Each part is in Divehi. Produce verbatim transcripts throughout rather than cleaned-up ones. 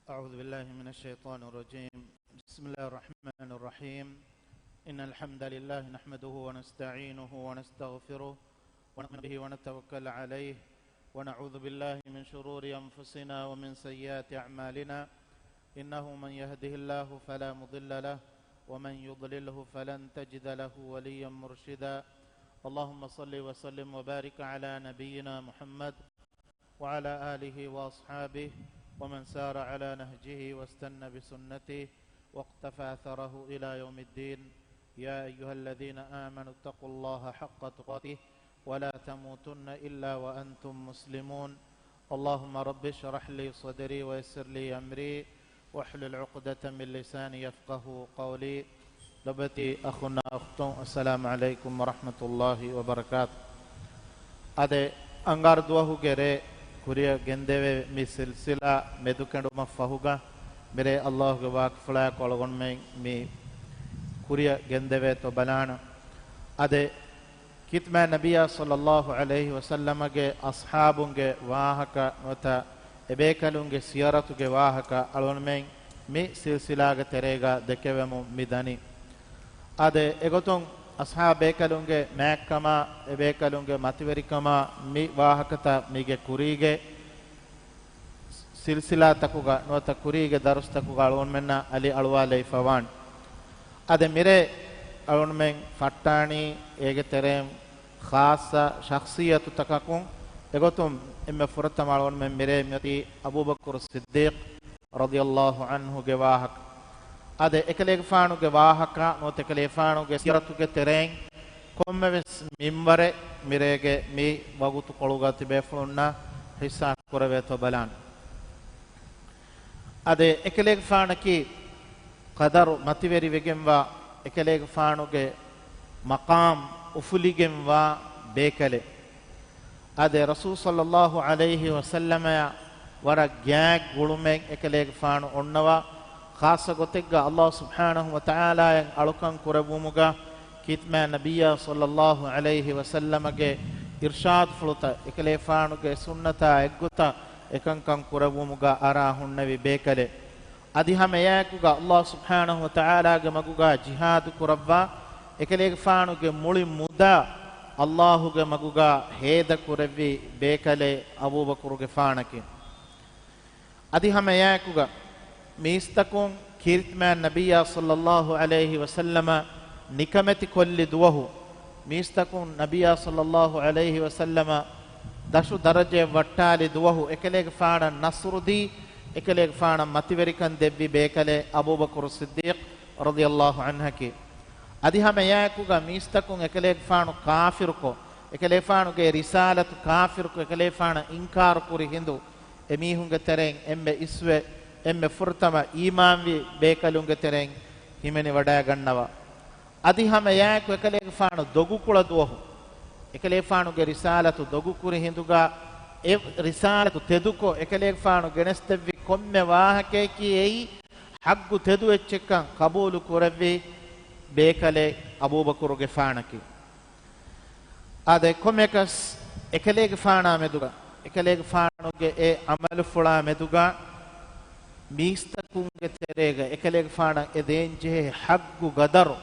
أعوذ بالله من الشيطان الرجيم. بسم الله الرحمن الرحيم. إن الحمد لله نحمده ونستعينه ونستغفره ونؤمن به ونتوكل عليه ونعوذ بالله من شرور أنفسنا ومن سيئات أعمالنا. إنه من يهده الله فلا مضل له ومن يضلله فلن تجد له وليا مرشدا. اللهم صل وسلم وبارك على نبينا محمد وعلى آله وأصحابه ومن سار على نهجه واستن بسنته واقتفى أثره إلى يوم الدين. يا أيها الذين آمنوا اتقوا الله حق تقاته ولا تموتن إلا وأنتم مسلمون. اللهم رب اشرح لي صدري ويسر لي أمري واحلل عقدة من لساني يفقهوا قولي. ލޮބުވެތި އަޚުންނާ އުޚްތުން، އައްސަލާމު ޢަލައިކުމް ވަރަޙްމަތުﷲި ވަބަރަކާތު. އާދެ، އަންގާރަ ދުވަހުގެ ރޭ ކުރިއަށް ގެންދެވޭ މި ސިލްސިލާ މެދުކެނޑުމަށް ފަހުގަ، މިރޭ އައްލާހުގެ ވާހަކަފުޅާއެކު އަޅުގަނޑުމެން މި ކުރިއަށް ގެންދެވޭތޯ ބަލާނަން. އާދެ، ކީރިތި މާތް ނަބިއްޔާ ޞައްލައްލާހު ޢަލައިހި ވަސައްލަމަގެ އަޞްޙާބުންގެ ވާހަކަ ނުވަތަ އެބޭކަލުންގެ ސިޔަރަތުގެ ވާހަކަ އަޅުގަނޑުމެން މި ސިލްސިލާގެ ތެރޭގަ ދެކެވެމުން މި ދަނީ. އާދެ، އެގޮތުން އަޞްޙާބު ބޭކަލުންގެ މާތްކަމާ، އެބޭކަލުންގެ މަތިވެރިކަމާ މި ވާހަކަތައް މީގެ ކުރީގެ ސިލްސިލާތަކުގަ ނުވަތަ ކުރީގެ ދަރުސްތަކުގަ އަޅުގަނޑުމެންނަށް އަލި އަޅުވާލައިފަ ވާނެ. އާދެ، މިރޭ އަޅުގަނޑުމެން ފައްޓާނީ އޭގެ ތެރެއިން ޚާއްޞަ ޝަޚްޞިއްޔަތުތަކަކުން. އެގޮތުން އެންމެ ފުރަތަމަ އަޅުގަނޑުމެން މިރޭ މިއޮތީ އަބޫބަކުރު ޞިއްދީޤް ރަޟިޔައްލާހު ޢަންހުގެ ވާހަކަ. އާދެ، އެކަލޭގެފާނުގެ ވާހަކަ ނުވަތަ އެކަލޭގެފާނުގެ ސިޔަރަތުގެ ތެރެއިން ކޮންމެވެސް މިންވަރެއް މިރޭގެ މި ވަގުތުކޮޅުގަ ތިބޭފުޅުންނަށް ޙިއްޞާ ކުރެވޭތޯ ބަލާނަން. އާދެ، އެކަލޭގެފާނަކީ ޤަދަރު މަތިވެރިވެގެންވާ، އެކަލޭގެފާނުގެ މަޤާމް އުފުލިގެންވާ ބޭކަލެއް. އާދެ، ރަސޫލު ޞައްލައްލާހު ޢަލައިހި ވަސައްލަމައަށް ވަރަށް ގާތް ގުޅުމެއް އެކަލޭގެފާނު އޮންނަވާ، ޚާއްޞަ ގޮތެއްގަ އައްލާހު ސުބްޙާނަހު ވަތަޢާލާއަށް އަޅުކަން ކުރެއްވުމުގަ، ކީރިތި މާތް ނަބިއްޔާ ޞައްލައްލާހު ޢަލައިހި ވަސައްލަމަގެ އިރްޝާދުފުޅުތައް، އެކަލޭގެފާނުގެ ސުންނަތާ އެއްގޮތަށް އެކަންކަން ކުރެއްވުމުގަ އަރާ ހުންނެވި ބޭކަލެއް. އަދި ހަމަ އެއާއެކުގަ އައްލާހު ސުބްޙާނަހު ވަތަޢާލާގެ މަގުގަ ޖިހާދު ކުރައްވާ، އެކަލޭގެފާނުގެ މުޅި މުދާ އައްލާހުގެ މަގުގަ ހޭދަ ކުރެއްވި ބޭކަލެއް އަބޫބަކުރުގެފާނަކީ. އަދި ހަމަ އެއާއެކުގަ މީސްތަކުން ކީރިތި މާތް ނަބިއްޔާ ޞައްލައްލާހު ޢަލައިހި ވަސައްލަމަ ނިކަމެތި ކޮށްލި ދުވަހު، މީސްތަކުން ނަބިއްޔާ ޞައްލައްލާހު ޢަލައިހި ވަސައްލަމަ ދަށު ދަރަޖައަށް ވައްޓާލި ދުވަހު، އެކަލޭގެފާނަށް ނަޞްރު ދީ، އެކަލޭގެފާނަށް މަތިވެރިކަން ދެއްވި ބޭކަލެއް އަބޫބަކުރު ޞިއްދީޤް ރަޟިޔައްލާހު ޢަންހަކީ. އަދި ހަމަ އެއާއެކުގަ މީސްތަކުން އެކަލޭގެފާނު ކާފިރުކޮށް، އެކަލޭގެފާނުގެ ރިސާލަތު ކާފިރުކޮށް، އެކަލޭގެފާނަށް އިންކާރު ކުރި ހިނދު، އެމީހުންގެ ތެރެއިން އެންމެ އިސްވެ، އެންމެ ފުރަތަމަ އީމާންވި ބޭކަލުންގެ ތެރެއިން ހިމެނިވަޑައިގަންނަވާ. އަދި ހަމަ އެއާއެކު އެކަލޭގެފާނު ދޮގުކުޅަ ދުވަހު، އެކަލޭގެފާނުގެ ރިސާލަތު ދޮގުކުރި ހިނދުގަ، އެ ރިސާލަތު ތެދުކޮށް، އެކަލޭގެފާނު ގެނެސްދެއްވި ކޮންމެ ވާހަކަޔަކީ އެއީ ޙައްޤު ތެދު އެއްޗެއްކަން ޤަބޫލު ކުރެއްވި ބޭކަލެއް އަބޫބަކުރުގެފާނަކީ. އާދެ، ކޮންމެއަކަސް އެކަލޭގެފާނާ މެދުގަ، އެކަލޭގެފާނުގެ އެ ޢަމަލުފުޅާ މެދުގަ، މީސްތަކުންގެ ތެރޭގަ އެކަލޭގެފާނަށް އެ ދޭންޖެހޭ ޙައްޤު ޤަދަރު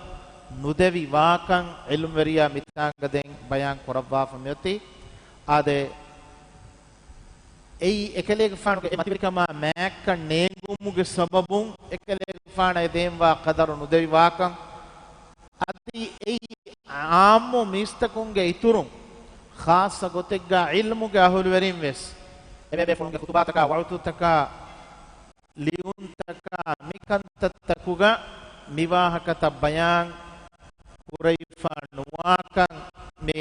ނުދެވި ވާކަން ޢިލްމުވެރިޔާ މިތާނގަ ދެން ބަޔާން ކުރައްވާފަ މިއޮތީ. އާދެ، އެއީ އެކަލޭގެފާނުގެ އެ މަތިވެރިކަމާ މާތްކަން ނޭނގުމުގެ ސަބަބުން އެކަލޭގެފާނަށް އެ ދޭންވާ ޤަދަރު ނުދެވި ވާކަން. އަދި އެއީ ޢާއްމު މީސްތަކުންގެ އިތުރުން، ޚާއްޞަ ގޮތެއްގަ ޢިލްމުގެ އަހުލުވެރިން ވެސް، އެބޭފުޅުންގެ ޚުތުބާތަކާ، ވަޢުޡުތަކާ، ލިޔުންތަކާ، މި ކަންތައްތަކުގަ މި ވާހަކަތައް ބަޔާން ކުރެވިފަ ނުވާކަން މި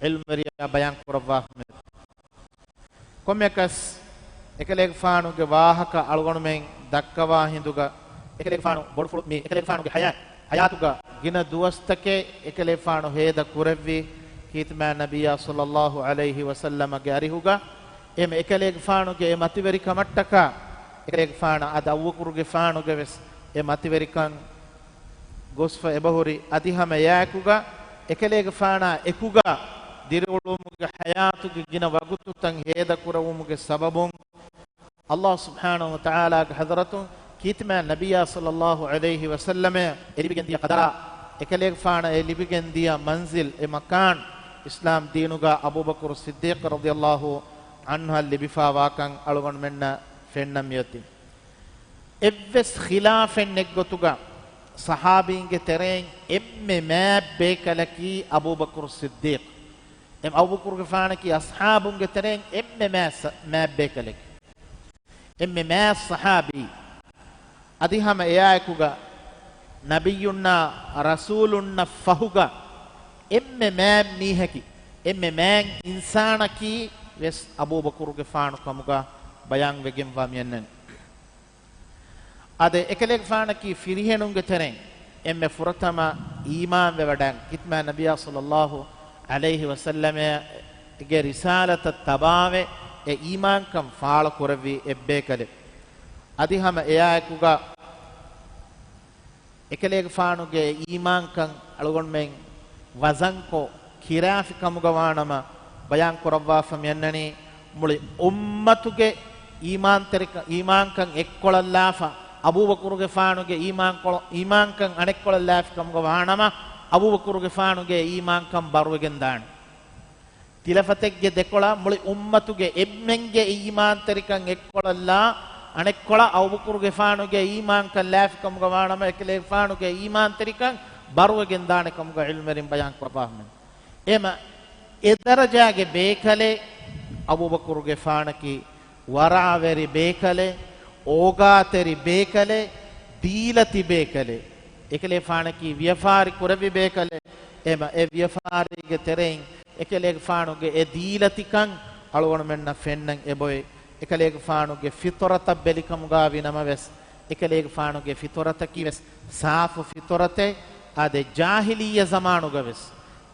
ޢިލްމުވެރިޔާ ބަޔާން ކުރައްވާފަ މެދު. ކޮންމެއަކަސް އެކަލޭގެފާނުގެ ވާހަކަ އަޅުގަނޑުމެން ދައްކަވާ ހިނދުގަ، އެކަލޭގެފާނު ބޮޑުފުޅު މި އެކަލޭގެފާނުގެ ޙަޔާ-، ޙަޔާތުގަ ގިނަ ދުވަސްތަކެއް އެކަލޭގެފާނު ހޭދަ ކުރެއްވި ކީރިތި މާތް ނަބިއްޔާ ޞައްލައްލާހު ޢަލައިހި ވަސައްލަމަގެ އަރިހުގަ. އެހެން އެކަލޭގެފާނުގެ އެ މަތިވެރިކަމަށްޓަކާ، އެކަލޭގެފާނަށް އަދި އަބޫބަކުރުގެފާނުގެ ވެސް އެ މަތިވެރިކަން ގޮސްފަ އެބަހުރި. އަދި ހަމަ އެއާއެކުގަ އެކަލޭގެފާނާ އެކުގަ ދިރިއުޅުމުގެ ޙަޔާތުގެ ގިނަ ވަގުތުތައް ހޭދަ ކުރެވުމުގެ ސަބަބުން ﷲ ސުބްޙާނަހޫ ވަތަޢާލާގެ ޙަޟްރަތުން ކީރިތިމާ ނަބިއްޔާ ޞައްލައްލާހު ޢަލައިހި ވަސައްލަމަށް އެ ލިބިގެންދިޔަ ޤަދަރާ، އެކަލޭގެފާނަށް އެ ލިބިގެންދިޔަ މަންޒިލް، އެ މަކާން، އިސްލާމް ދީނުގަ އަބޫބަކުރު ޞިއްދީޤް ރަޟިޔައްލާހު ޢަންހުއަށް ލިބިފާވާކަން އަޅުގަނޑުމެންނަށް ފެންނަން މިއޮތީ. އެއްވެސް ޚިލާފެއް ނެތްގޮތުގަ ޞަޙާބީންގެ ތެރެއިން އެންމެ މާތް ބޭކަލަކީ އަބޫބަކުރު ޞިއްދީޤް. އެ އަބޫބަކުރުގެފާނަކީ އަޞްޙާބުންގެ ތެރެއިން އެންމެ މާތް ސަ-، މާތް ބޭކަލެކޭ. އެންމެ މާތް ޞަޙާބީ. އަދި ހަމަ އެއާއެކުގަ ނަބިއްޔުންނާ ރަސޫލުންނަށް ފަހުގަ އެންމެ މާތް މީހަކީ، އެންމެ މާތް އިންސާނަކީ ވެސް އަބޫބަކުރުގެފާނު ކަމުގަ ބަޔާންވެގެންވާ މިއަންނަނީ. އާދެ، އެކަލޭގެފާނަކީ ފިރިހެނުންގެ ތެރެއިން އެންމެ ފުރަތަމަ އީމާންވެވަޑައި، ކީރިތިމާ ނަބިއްޔާ ޞައްލައްލާހު ޢަލައިހި ވަސައްލަމަގެ ރިސާލަތަށް ތަބާވެ، އެ އީމާންކަން ފާޅުކުރެއްވި އެއްބޭކަލެއް. އަދި ހަމަ އެއާއެކުގަ އެކަލޭގެފާނުގެ އީމާންކަން އަޅުގަނޑުމެން ވަޒަންކޮށް ކިރާފި ކަމުގަ ވާނަމަ، ބަޔާން ކުރައްވާފަ މިއަންނަނީ، މުޅި އުއްމަތުގެ އީމާންތެރިކަ-، އީމާންކަން އެއްކޮޅަށްލާފަ، އަބޫބަކުރުގެފާނުގެ އީމާންކޮޅު-، އީމާންކަން އަނެއްކޮޅަށްލާފި ކަމުގަ ވާނަމަ، އަބޫބަކުރުގެފާނުގެ އީމާންކަން ބަރުވެގެން ދާނެ. ތިލަފަތެއްގެ ދެކޮޅަށް މުޅި އުއްމަތުގެ އެންމެންގެ އީމާންތެރިކަން އެއްކޮޅަށްލާ، އަނެއްކޮޅަށް އަބޫބަކުރުގެފާނުގެ އީމާންކަން ލާފި ކަމުގަ ވާނަމަ، އެކަލޭގެފާނުގެ އީމާންތެރިކަން ބަރުވެގެން ދާނެ ކަމުގަ ޢިލްމުވެރިން ބަޔާން ކުރައްވާފަ. އެހެމަ އެ ދަރަޖާގެ ބޭކަލެއް އަބޫބަކުރުގެފާނަކީ ވަރަޢަވެރި ބޭކަލެއް، އޯގާތެރި ބޭކަލެއް، ދީލަތި ބޭކަލެއް. އެކަލޭގެފާނަކީ ވިޔަފާރި ކުރެއްވި ބޭކަލެއް. އެހެމަ އެ ވިޔަފާރީގެ ތެރެއިން އެކަލޭގެފާނުގެ އެ ދީލަތިކަން އަޅުގަނޑުމެންނަށް ފެންނަން އެބައޮތް. އެކަލޭގެފާނުގެ ފިޠުރަތަށް ބެލިކަމުގަ ވިނަމަވެސް، އެކަލޭގެފާނުގެ ފިޠުރަތަކީ ވެސް ސާފު ފިޠުރަތެއް. އާދެ، ޖާހިލިއްޔަ ޒަމާނުގަވެސް،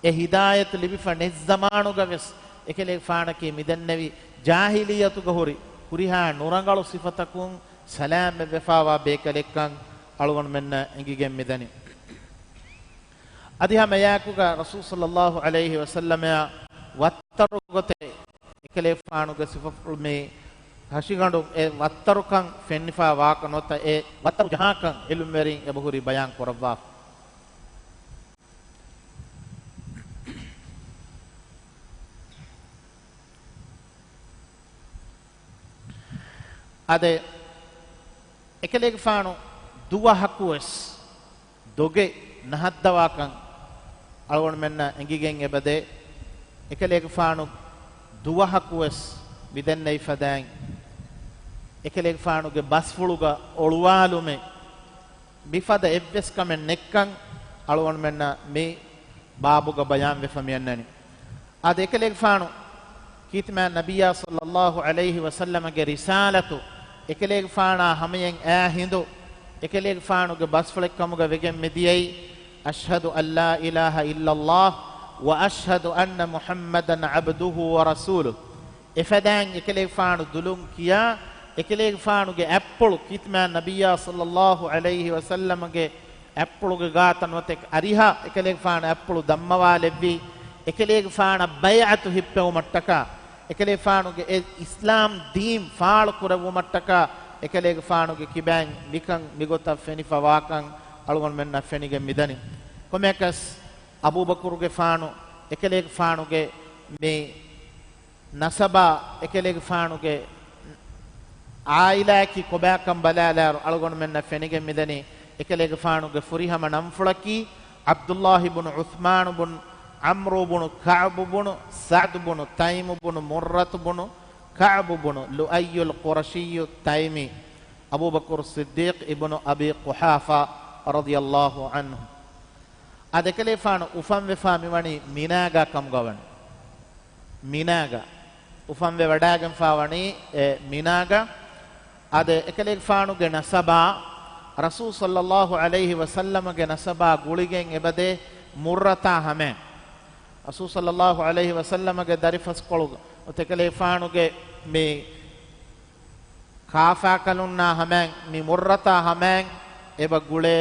އެ ހިދާޔަތު ލިބިފަ ނެތް ޒަމާނުގަވެސް، އެކަލޭގެފާނަކީ މިދެންނެވި ޖާހިލިއްޔަތުގަ ހުރި ހުރިހާ ނުރަނގަޅު ސިފަތަކުން ސަލާމަތްވެފާވާ ބޭކަލެއްކަން އަޅުގަނޑުމެންނަށް އެނގިގެން މިދަނީ. އަދި ހަމައެއާއެކުގަ ރަސޫލު ޞައްލައްލާހު ޢަލައިހި ވަސައްލަމައަށް ވައްތަރު ގޮތެއް އެކަލޭގެފާނުގެ ސިފަފުޅު މި ހަށިގަނޑު އެ ވައްތަރުކަން ފެންނިފާ ވާކަށް ނުވަތަ އެ ވައްތަރު ޖަހާކަން ޢިލްމުވެރިން އެބަހުރި ބަޔާން ކުރައްވާފަ. އާދެ، އެކަލޭގެފާނު ދުވަހަކުވެސް ދޮގެއް ނަހައްދަވާކަން އަޅުގަނޑުމެންނަށް އެނގިގެން އެބަދޭ. އެކަލޭގެފާނު ދުވަހަކުވެސް މިދެންނެވި ފަދައިން އެކަލޭގެފާނުގެ ބަސްފުޅުގަ އޮޅުވާލުމެއް މިފަދަ އެއްވެސް ކަމެއް ނެތްކަން އަޅުގަނޑުމެންނަށް މި ބާބުގަ ބަޔާންވެފަ މިއަންނަނީ. އާދެ، އެކަލޭގެފާނު ކީރިތިމާ ނަބިއްޔާ ޞައްލައްލާހު ޢަލައިހި ވަސައްލަމަގެ ރިސާލަތު އެކަލޭގެފާނާ ހަމަޔަށް އައި ހިނދު، އެކަލޭގެފާނުގެ ބަސްފުޅެއް ކަމުގަ ވެގެން މިދިޔައީ، أشهد أن لا إله إلا الله وأشهد أن محمدا عبده ورسوله. އެފަދައިން އެކަލޭގެފާނު ދުލުން ކިޔާ، އެކަލޭގެފާނުގެ އަތްޕުޅު ކީރިތިމާ ނަބިއްޔާ ޞައްލައްލާހު ޢަލައިހި ވަސައްލަމަގެ އަތްޕުޅުގެ ގާތަށް ނުވަތަ އަރިހަށް އެކަލޭގެފާނު އަތްޕުޅު ދަންމަވާލެއްވި، އެކަލޭގެފާނަށް ބައިޢަތު ހިއްޕެވުމަށްޓަކާ، އެކަލޭގެފާނުގެ އެ އިސްލާމް ދީން ފާޅު ކުރެއްވުމަށްޓަކާ، އެކަލޭގެފާނުގެ ކިބައިން މިކަން މިގޮތަށް ފެނިފަ ވާކަން އަޅުގަނޑުމެންނަށް ފެނިގެން މިދަނީ. ކޮންމެއަކަސް އަބޫބަކުރުގެފާނު އެކަލޭގެފާނުގެ މި ނަސަބާ، އެކަލޭގެފާނުގެ ޢާއިލާއަކީ ކޮބާކަން ބަލާލާއިރު، އަޅުގަނޑުމެންނަށް ފެނިގެން މިދަނީ، އެކަލޭގެފާނުގެ ފުރިހަމަ ނަންފުޅަކީ ޢަބްދުﷲ ބުނު ޢުޘްމާނު ބުނު ޢަމްރު ބުނު ކަޢުބު ބުނު ސަޢްދު ބުނު ތައިމު ބުނު މުއްރަތު ބުނު ކަޢުބު ބުނު ލުއައްޔުލް ޤުރަޝިއްޔު ތައިމީ، އަބޫބަކުރު ޞިއްދީޤް އިބްނު އަބީ ޤުޙާފާ ރަޟިޔަﷲ ޢަންހު. އާދެ، އެކަލޭގެފާނު އުފަންވެފާ މިވަނީ މިނާގާ ކަމުގަ ވަނީ. މިނާގަ އުފަންވެ ވަޑައިގެންފާ ވަނީ އެ މިނާގަ. އާދެ، އެކަލޭގެފާނުގެ ނަސަބާ، ރަސޫލު ޞައްލައްލާހު ޢަލައިހި ވަސައްލަމަގެ ނަސަބާ ގުޅިގެން އެބަދޭ މުއްރަތާ ހަމައިން. ރަސޫލު ޞައްލައްލާހު ޢަލައިހި ވަސައްލަމަގެ ދަރިފަސްކޮޅު އެކަލޭގެފާނުގެ މި ކާފާކަލުންނާ ހަމައިން، މި މުއްރަތާ ހަމައިން އެބަ ގުޅޭ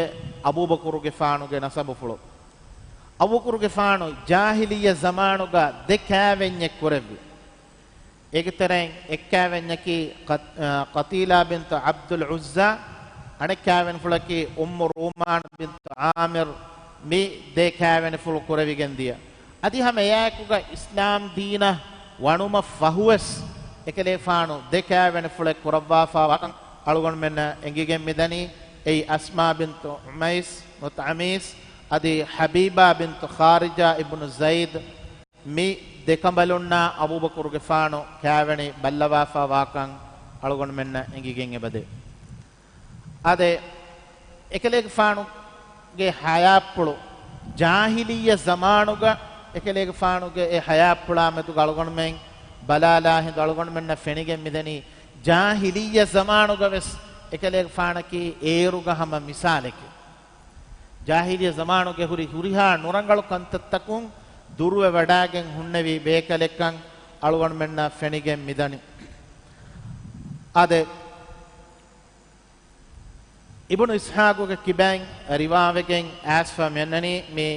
އަބޫބަކުރުގެފާނުގެ ނަސަބުފުޅު. އަބޫބަކުރުގެފާނު ޖާހިލިއްޔަ ޒަމާނުގަ ދެ ކާވެންޏެއް ކުރެއްވި. އޭގެ ތެރެއިން އެއްކާވެންޏަކީ ޤަތް-، އަ، ޤަތީލާ ބިންތު ޢަބްދުލް ޢުއްޒާ، އަނެއްކާވެނިފުޅަކީ އުއްމު ރޫމާން ބިންތު ޢާމިރު. މި ދެ ކާވެނިފުޅު ކުރެވިގެން ދިޔަ. އަދި ހަމަ އެއާއެކުގަ އިސްލާމް ދީނަށް ވަނުމަށް ފަހުވެސް އެކަލޭގެފާނު ދެ ކާވެނިފުޅެއް ކުރައްވާފާވާކަން އަޅުގަނޑުމެންނަށް އެނގިގެން މިދަނީ. އެއީ އަސްމާ ބިންތު ޢުމައިސް، މުތްޢަމީސް، އަދި ޙަބީބާ ބިންތު ޚާރިޖާ އިބްނު ޒައިދު. މި ދެކަނބަލުންނާ އަބޫބަކުރުގެފާނު ކާވެނި ބައްލަވާފާ ވާކަން އަޅުގަނޑުމެންނަށް އެނގިގެން އެބަދޭ. އާދެ، އެކަލޭގެފާނުގެ ޙަޔާތްޕުޅު ޖާހިލިއްޔަ ޒަމާނުގަ އެކަލޭގެފާނުގެ އެ ޙަޔާތްޕުޅާ މެދުގަ އަޅުގަނޑުމެން ބަލާލާ ހިނދު އަޅުގަނޑުމެންނަށް ފެނިގެން މިދަނީ، ޖާހިލިއްޔަ ޒަމާނުގަ ވެސް އެކަލޭގެފާނަކީ އޭރުގަ ހަމަ މިސާލެކޭ. ޖާހިލިއްޔަ ޒަމާނުގެ ހުރި ހުރިހާ ނުރަނގަޅު ކަންތައްތަކުން ދުރުވެ ވަޑާގެން ހުންނެވި ބޭކަލެއްކަން އަޅުގަނޑުމެންނަށް ފެނިގެން މިދަނީ. އާދެ، އިބްނު އިސްޙާޤުގެ ކިބައިން ރިވާވެގެން އައިސްފަ މިއަންނަނީ، މި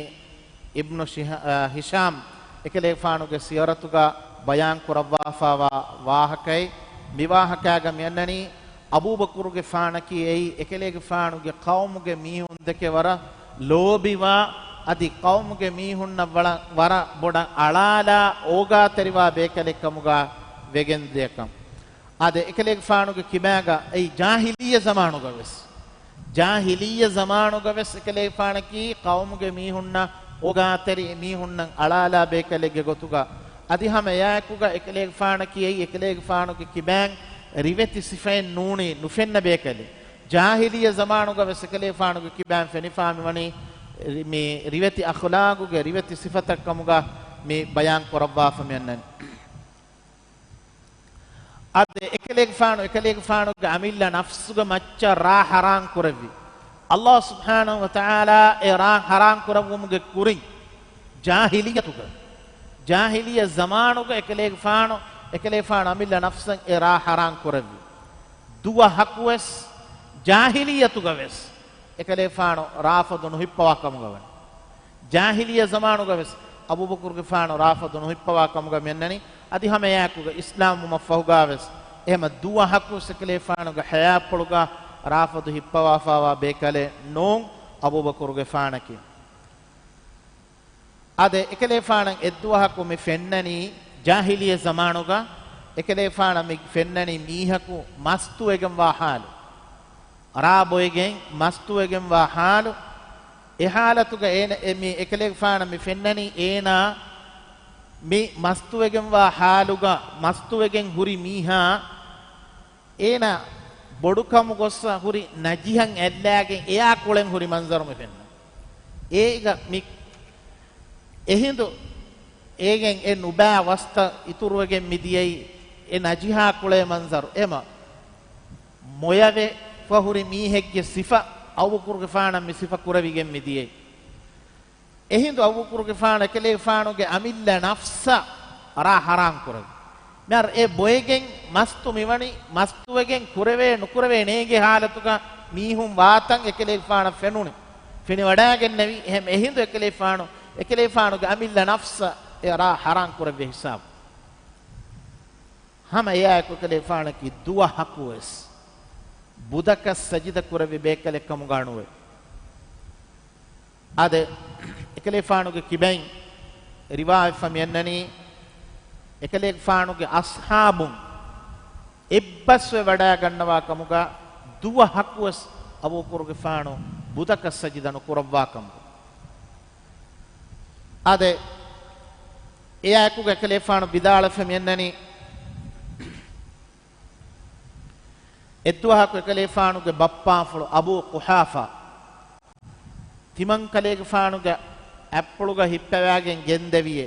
އިބްނު ޝިހާ-، އަ، ހިޝާމް އެކަލޭގެފާނުގެ ސިޔަރަތުގަ ބަޔާން ކުރައްވާފާވާ ވާހަކައެއް. މި ވާހަކާގަ މިއަންނަނީ، އަބޫބަކުރުގެފާނަކީ އެއީ އެކަލޭގެފާނުގެ ޤައުމުގެ މީހުން ދެކެ ވަރަށް ލޯބިވާ، އަދި ޤައުމުގެ މީހުންނަށް ވަރަށް، ވަރަށް ބޮޑަށް އަޅާލާ އޯގާތެރިވާ ބޭކަލެއްކަމުގަ ވެގެންދިޔަކަން. އާދެ، އެކަލޭގެފާނުގެ ކިބާގަ އެއީ ޖާހިލިއްޔަ ޒަމާނުގަ ވެސް، ޖާހިލިއްޔަ ޒަމާނުގަ ވެސް އެކަލޭގެފާނަކީ ޤައުމުގެ މީހުންނަށް އޯގާތެރި މީހުންނަށް އަޅާލާ ބޭކަލެއްގެ ގޮތުގަ. އަދި ހަމަ އެއާއެކުގަ އެކަލޭގެފާނަކީ އެއީ އެކަލޭގެފާނުގެ ކިބާން ރިވެތި ސިފައެއް ނޫނީ ނުފެންނަ ބޭކަލެއް. ޖާހިލިއްޔަ ޒަމާނުގަ ވެސް އެކަލޭގެފާނުގެ ކިބާން ފެނިފާ މިވަނީ މި ރިވެތި އަޚްލާގުގެ ރިވެތި ސިފަތައް ކަމުގަ މި ބަޔާން ކުރައްވާފަ މިއަންނަނީ. އާދެ، އެކަލޭގެފާނު، އެކަލޭގެފާނުގެ އަމިއްލަ ނަފްސުގެ މައްޗަށް ރާ ޙަރާން ކުރެއްވި. ﷲ ސުބްޙާނަހޫ ވަތަޢާލާ އެ ރާ ޙަރާން ކުރެއްވުމުގެ ކުރިން، ޖާހިލިއްޔަތުގަ، ޖާހިލިއްޔަ ޒަމާނުގަ އެކަލޭގެފާނު، އެކަލޭގެފާނު އަމިއްލަ ނަފްސަށް އެ ރާ ޙަރާން ކުރެއްވި. ދުވަހަކުވެސް ޖާހިލިއްޔަތުގަ ވެސް އެކަލޭފާނު ރާފަދު ނުހިއްޕަވާ ކަމުގަ ވަނީ. ޖާހިލިއްޔަ ޒަމާނުގަ ވެސް އަބޫބަކުރުގެފާނު ރާފަދު ނުހިއްޕަވާ ކަމުގަ މިއަންނަނީ. އަދި ހަމަ އެއާއެކުގަ އިސްލާމްވުމަށް ފަހުގަ ވެސް އެހެމަ ދުވަހަކު އެކަލޭފާނުގެ ޙަޔާތްޕުޅުގަ ރާފަދު ހިއްޕަވާފާވާ ބޭކަލެއް ނޫން އަބޫބަކުރުގެފާނަކީ. އާދެ، އެކަލޭފާނަށް އެއްދުވަހަކު މި ފެންނަނީ، ޖާހިލިއްޔަ ޒަމާނުގަ އެކަލޭފާނަށް މި ފެންނަނީ މީހަކު މަސްތުވެގެންވާ ޙާލު، ރާ ބޮއެގެން މަސްތުވެގެންވާ ޙާލު. އެ ޙާލަތުގަ އޭނަ، އެ، މި އެކަލޭގެފާނަށް މި ފެންނަނީ އޭނާ މި މަސްތުވެގެންވާ ޙާލުގަ، މަސްތުވެގެން ހުރި މީހާ އޭނާ ބޮޑުކަމުގަ ގޮސް ހުރި ނަޖިހަން އެއްލާގެން އެއާ ކުޅެން ހުރި މަންޒަރު މި ފެންނަ. އޭގަ މި އެހިނދު އޭގެން އެ ނުބާ ވަސްތައް އިތުރުވެގެން މި ދިޔައީ އެ ނަޖިހާ ކުޅޭ މަންޒަރު. އެމަ މޮޔަވެފަ ހުރި މީހެއްގެ ސިފަ އަބޫބަކުރުގެފާނަށް މި ސިފަ ކުރެވިގެން މި ދިޔައީ. އެހިނދު އަބޫބަކުރުގެފާނު އެކަލޭގެފާނުގެ އަމިއްލަ ނަފްސަށް ރާ ޙަރާން ކުރެއްވި. މިހާރު އެ ބޮއެގެން މަސްތު މިވަނީ، މަސްތުވެގެން ކުރެވޭ ނުކުރެވޭ ނޭނގޭ ޙާލަތުގަ މީހުން ވާތަން އެކަލޭގެފާނަށް ފެނުނީ. ފެނިވަޑާގެންނެވި. އެހެން އެހިނދު އެކަލޭގެފާނު، އެކަލޭގެފާނުގެ އަމިއްލަ ނަފްސަށް އެ ރާ ޙަރާން ކުރެއްވި ހިސާބު. ހަމަ އެއާއެކު އެކަލޭގެފާނަކީ ދުވަހަކުވެސް ބުދަކަށް ސަޖިދަ ކުރެއްވި ބޭކަލެއްކަމުގަ ނުވޭ. އާދެ، އެކަލޭގެފާނުގެ ކިބައިން ރިވާވެފަ މިއަންނަނީ، އެކަލޭގެފާނުގެ އަޞްޙާބުން އެއްބަސްވެ ވަޑާގަންނަވާ ކަމުގަ ދުވަހަކުވެސް އަބޫބަކުރުގެފާނު ބުދަކަށް ސަޖިދަ ނުކުރައްވާ ކަމުގަ. އާދެ، އެއާއެކުގަ އެކަލޭގެފާނު ވިދާޅުވެފަ މިއަންނަނީ، އެއްދުވަހަކު އެކަލޭގެފާނުގެ ބައްޕާފުޅު އަބޫ ޤުޙާފާ ތިމަން ކަލޭގެފާނުގެ އަތްޕުޅުގަ ހިއްޕަވާގެން ގެންދެވިއޭ،